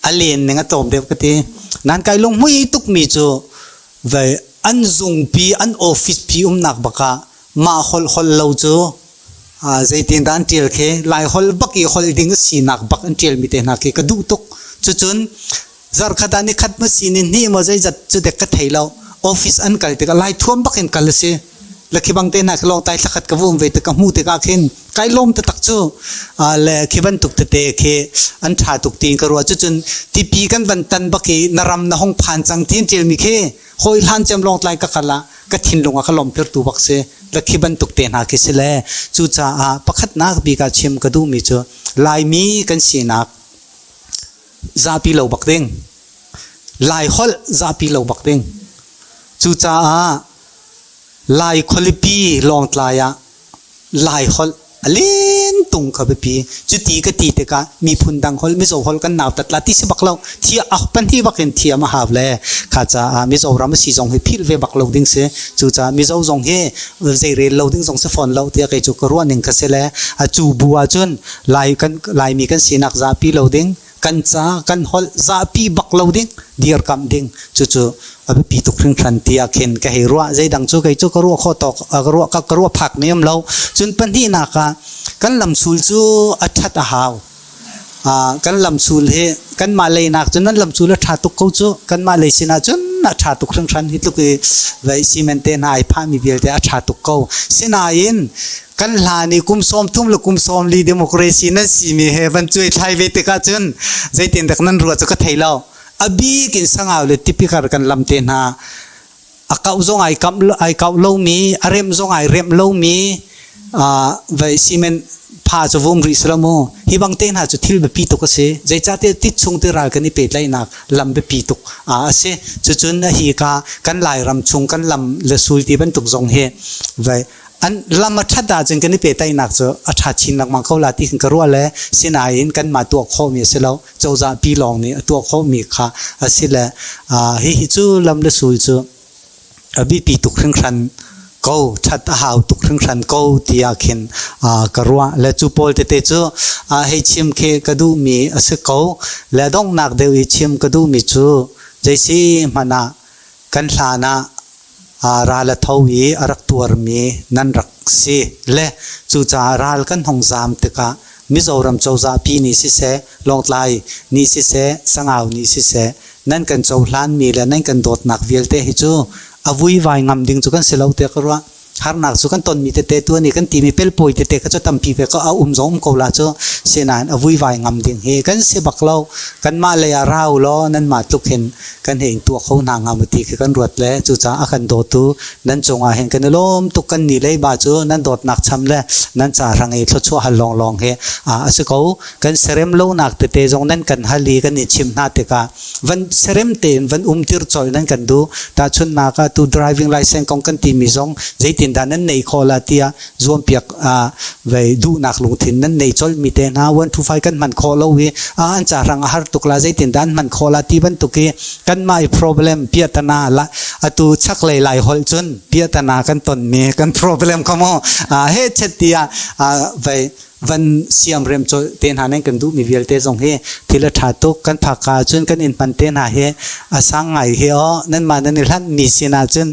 a len ning a tlawm deuh ka ti. Nan kai lunghmui tukmi cu vei an zungpi an office pi umnak bak ah mah holh holh lo cu zeitin dah an ṭial khi Laiholh bak i holh ding a sinak bak an ṭialmi te hna khi ka duh tuk. Cucun zarkhat ah nikhat maw si ni hnih maw zeizat cu dek ka thei lo. Office an kal tikah Laithuam bak in kal a si. Le khi bang te hna khi lawngtai thlakhat ka vum ve tik ka hmuh tikah khin kai lawm taktak cu. Le khi bantuk tete khi an ṭha tuk tiin ka ruah. Cucun tipi kan van tan bak i na ram na hung phan cang ti an ṭialmi khi hawi hlan cem lawngtlai ka kal ah ka thinlung ah ka lawmhtertu bak si le khi bantuk te hna khi si le cucaah pakhatnak bik ah chim ka duhmi cu Laimi kan sinak zapi lo bak ding Lai holh zapi lo bak ding cucaah Lai khualipi Lawngtlai ah Laiholh a len tung kha biapi. Cuti ka ti tikah miphun dang holh Mizo holh kan nautat la ti si bak lo. Thia a pahnih bak in thiam a hau le kha caah Mizoram a si zong hi philh ve bak lo ding si. Cucaah Mizo zong hi zeirel lo ding zong si fawn lo tiah kei cu ka ruah ning kha si le a cu bu ahcun Lai kan Laimi kan sinak zapi lo ding kan ca kan holh zahpi bak lo ding dirkamh ding cucu a biapi tuk hringhran tiah khin ka hei ruah zeidang cu kei cu ka ruah khawh tawk ka ruah ka ruah phak mi um lo cun pahnihnak ah kan lamsul cu a ṭhat a hau kan lamsul hi kanmah lei nak cun nan lamsul a ṭha tuk ko cu kanmah lei sinah cun a ṭha tuk hringhran hi tluk i vei cement te hna ai phahmi vialte a ṭha tuk ko sinain kan hlan i kum 30 le kum 40 democracy nan simi he van cuai thlai ve tikah cun zeitin dak nan ruah cu ka thei lo a bik in sangau le tipikar kan lam te hna a kauh zong ai kam ai kauh lomi a rem zong ai rem lomi vai cement pha cu vum rih silo mu hi bang te hna cu thil biapi tuk a si zeicahtiah tit chung ti ral kan i pehtlaihnak lam biapi tuk a si cucun hi ka kan Lairam chung kan lam le sul ti bantuk zong hi vai an lam a ṭhat ahcun kan i pehtlaihnak cu a ṭha chin lengmang ko la ti khin ka ruah le sinain kanmah tuah khawhmi a si lo cozah pi lawng nih a tuah khawhmi kha a si le hihi cu lam le sul cu a biapi tuk hringhran ko ṭhat a hau tuk hringhran ko tiah khin ka ruah le cu pawl tete cu hei chim khi ka duhmi a si ko le donghnak deuh i chim ka duhmi cu zeisi hmanh ah kan hlan ah ral a tho i a rak tuarmi nan rak si le cucaah ral kan hung zaam tikah Mizoram cozah pi nih siseh, Lawngtlai nih siseh, Sangau nih siseh, nan kan cohlanmi le nan kan dawtnak vialte hi cu a vuivai ngam ding cu kan si lo tiah ka ruah. Harnak cu kan tonmi tete tuan i kan timi pelpawi tete kha cu tampi ve ko a um zong um ko la cu sinain a vuivai ngam ding hi kan si bak lo. Kanmah lei ah ra u law nanmah tluk hin kan hei in tuah kho hna hnga maw ti khi kan ruat le cucaah a kan dawtu nan cungah hin kan i lawm tuk kan nih leiba cu nan dawtnak cham le nan ca hrang i thluachuah hal lawnglawng hi a si ko kan serem lonak tete zong nan kan hal i kan i chim hna tikah van serem tein van umtir colh nan kan duh tahchunhnak ah tu driving license kong kan timi zong zeitindah nan nei kho la tiah zuampiak vei duhnak lungthin nan nei colh mi te hna 125 kan hman khawh lo i an ca hrang a har tuk la zeitindah an hman khawh la ti bantuk i kanmah i problem piahtana la atu chaklei lai holh cun piahtana kan ton mi kan problem kha mu he chet tiah vei van siamrem colh te hna nan kan duhmi vialte zong hi thil a ṭha tuk kan phak ka cun kan inn hman te hna hi a sang ngai hi aw nanmah nan i hlanh mi sin ah cun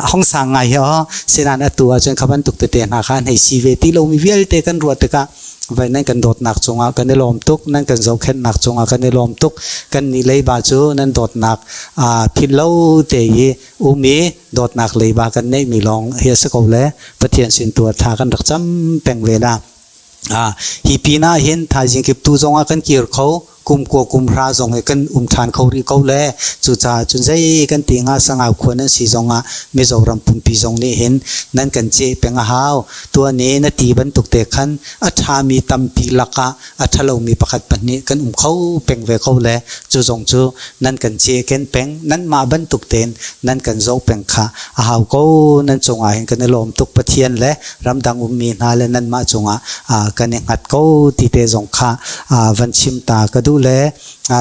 hong sang ngai hi aw sinan atu ah cun kha bantuk tete hna kha an hei si ve ti lomi vialte kan ruah tikah vai nan kan dawtnak cungah kan i lawm tuk nan kan zohkhenhnak cungah kan i lawm tuk kan nih leiba cu nan dawtnak philh lo te i um i dawtnak leiba kan neihmi lawng hi a si ko le Pathian sin tu ah thla kan rak cam peng ve la. Hi pin ah hin thaizing kip tu zong ah kan kir kho kum kua kum hra zong hi kan um ṭhan kho rih ko le cucaah cun zei kan ti hnga sangau khua nan si zong ah Mizoram pumpi zong nih hin nan kan ceh peng a hau tuan i na ti bantuk te khan a ṭhami tampi lakah a ṭhalomi pakhat pahnih kan um kho peng ve ko le cu zong cu nan kan cehken peng nanmah bantuk tein nan kan zoh peng kha a hau ko nan cungah hin kan i lawm tuk Pathian le ramdang ummi hna le nanmah cungah kan i hngat ko ti te zong kha van chim ta ka duh. duh le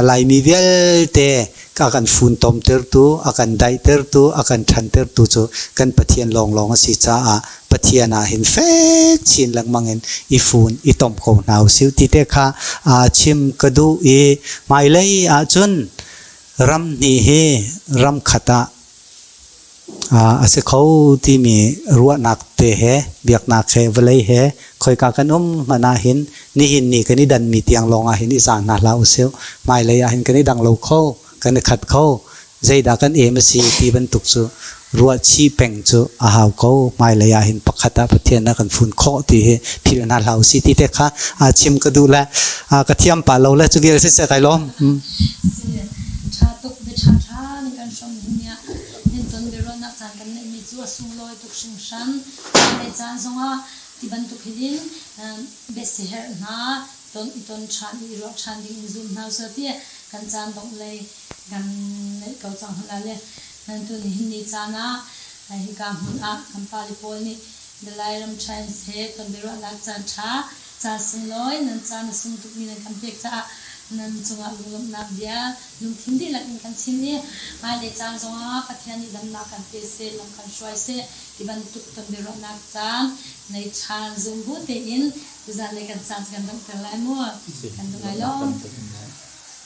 Laimi vialte a kan funtomtertu, a kan daihtertu, a kan ṭhantertu cu kan Pathian lawnglawng a si caah Pathian ah hin fek chin lengmang in i fun i tom ko hna usih ti te kha chim ka duh i hmailei ahcun ram hnih hi ram khat ah a si kho timi ruahnak te he biaknak he vawlei he khoika kan um hmanh ah hin nihin ni kan i danmi tiang lawng ah hin i za hna hlah usih. Hmailei ah hin kan i dang lo kho, kan i khat kho. Zeidah kan em a si ti bantuk cu ruah chih peng cu a hau ko. Hmailei ah hin pakhat ah Pathian a kan fun khawh ti hi philh hna hlah usih ti te kha chim ka duh le ka thiam pa lo le cu vial siseh kai lawm. Ṭha tuk biaṭha ṭha nih kan hrawm hin Nan ton biaruahnak caan kan neihmi cu a sunglawi tuk hringhran. Hmailei caan zongah ti bantuk hin biasiherh hna ton i ton ṭhan i ruah ṭhan ding in zum hna usih ti kan caan dongh lei kan neih ko cang hna le nan tuni hin ni caan ah hika hmun ah kan pale pawl nih The Lairam Times he ton biaruahnak caan ṭha caan sunglawi nan caan a sung tukmi nan kan pek caah nan cungah lunglawmhnak bia lungthin dihlak in kan chim i hmailei caan zongah Pathian nih damnak kan pe seh, lam kan hruai seh ti bantuk ton biaruahnak caan nei ṭhan zum bu tein tuzan lei kan caan cu kan donghter lai mu. Kan duh ngai lawm.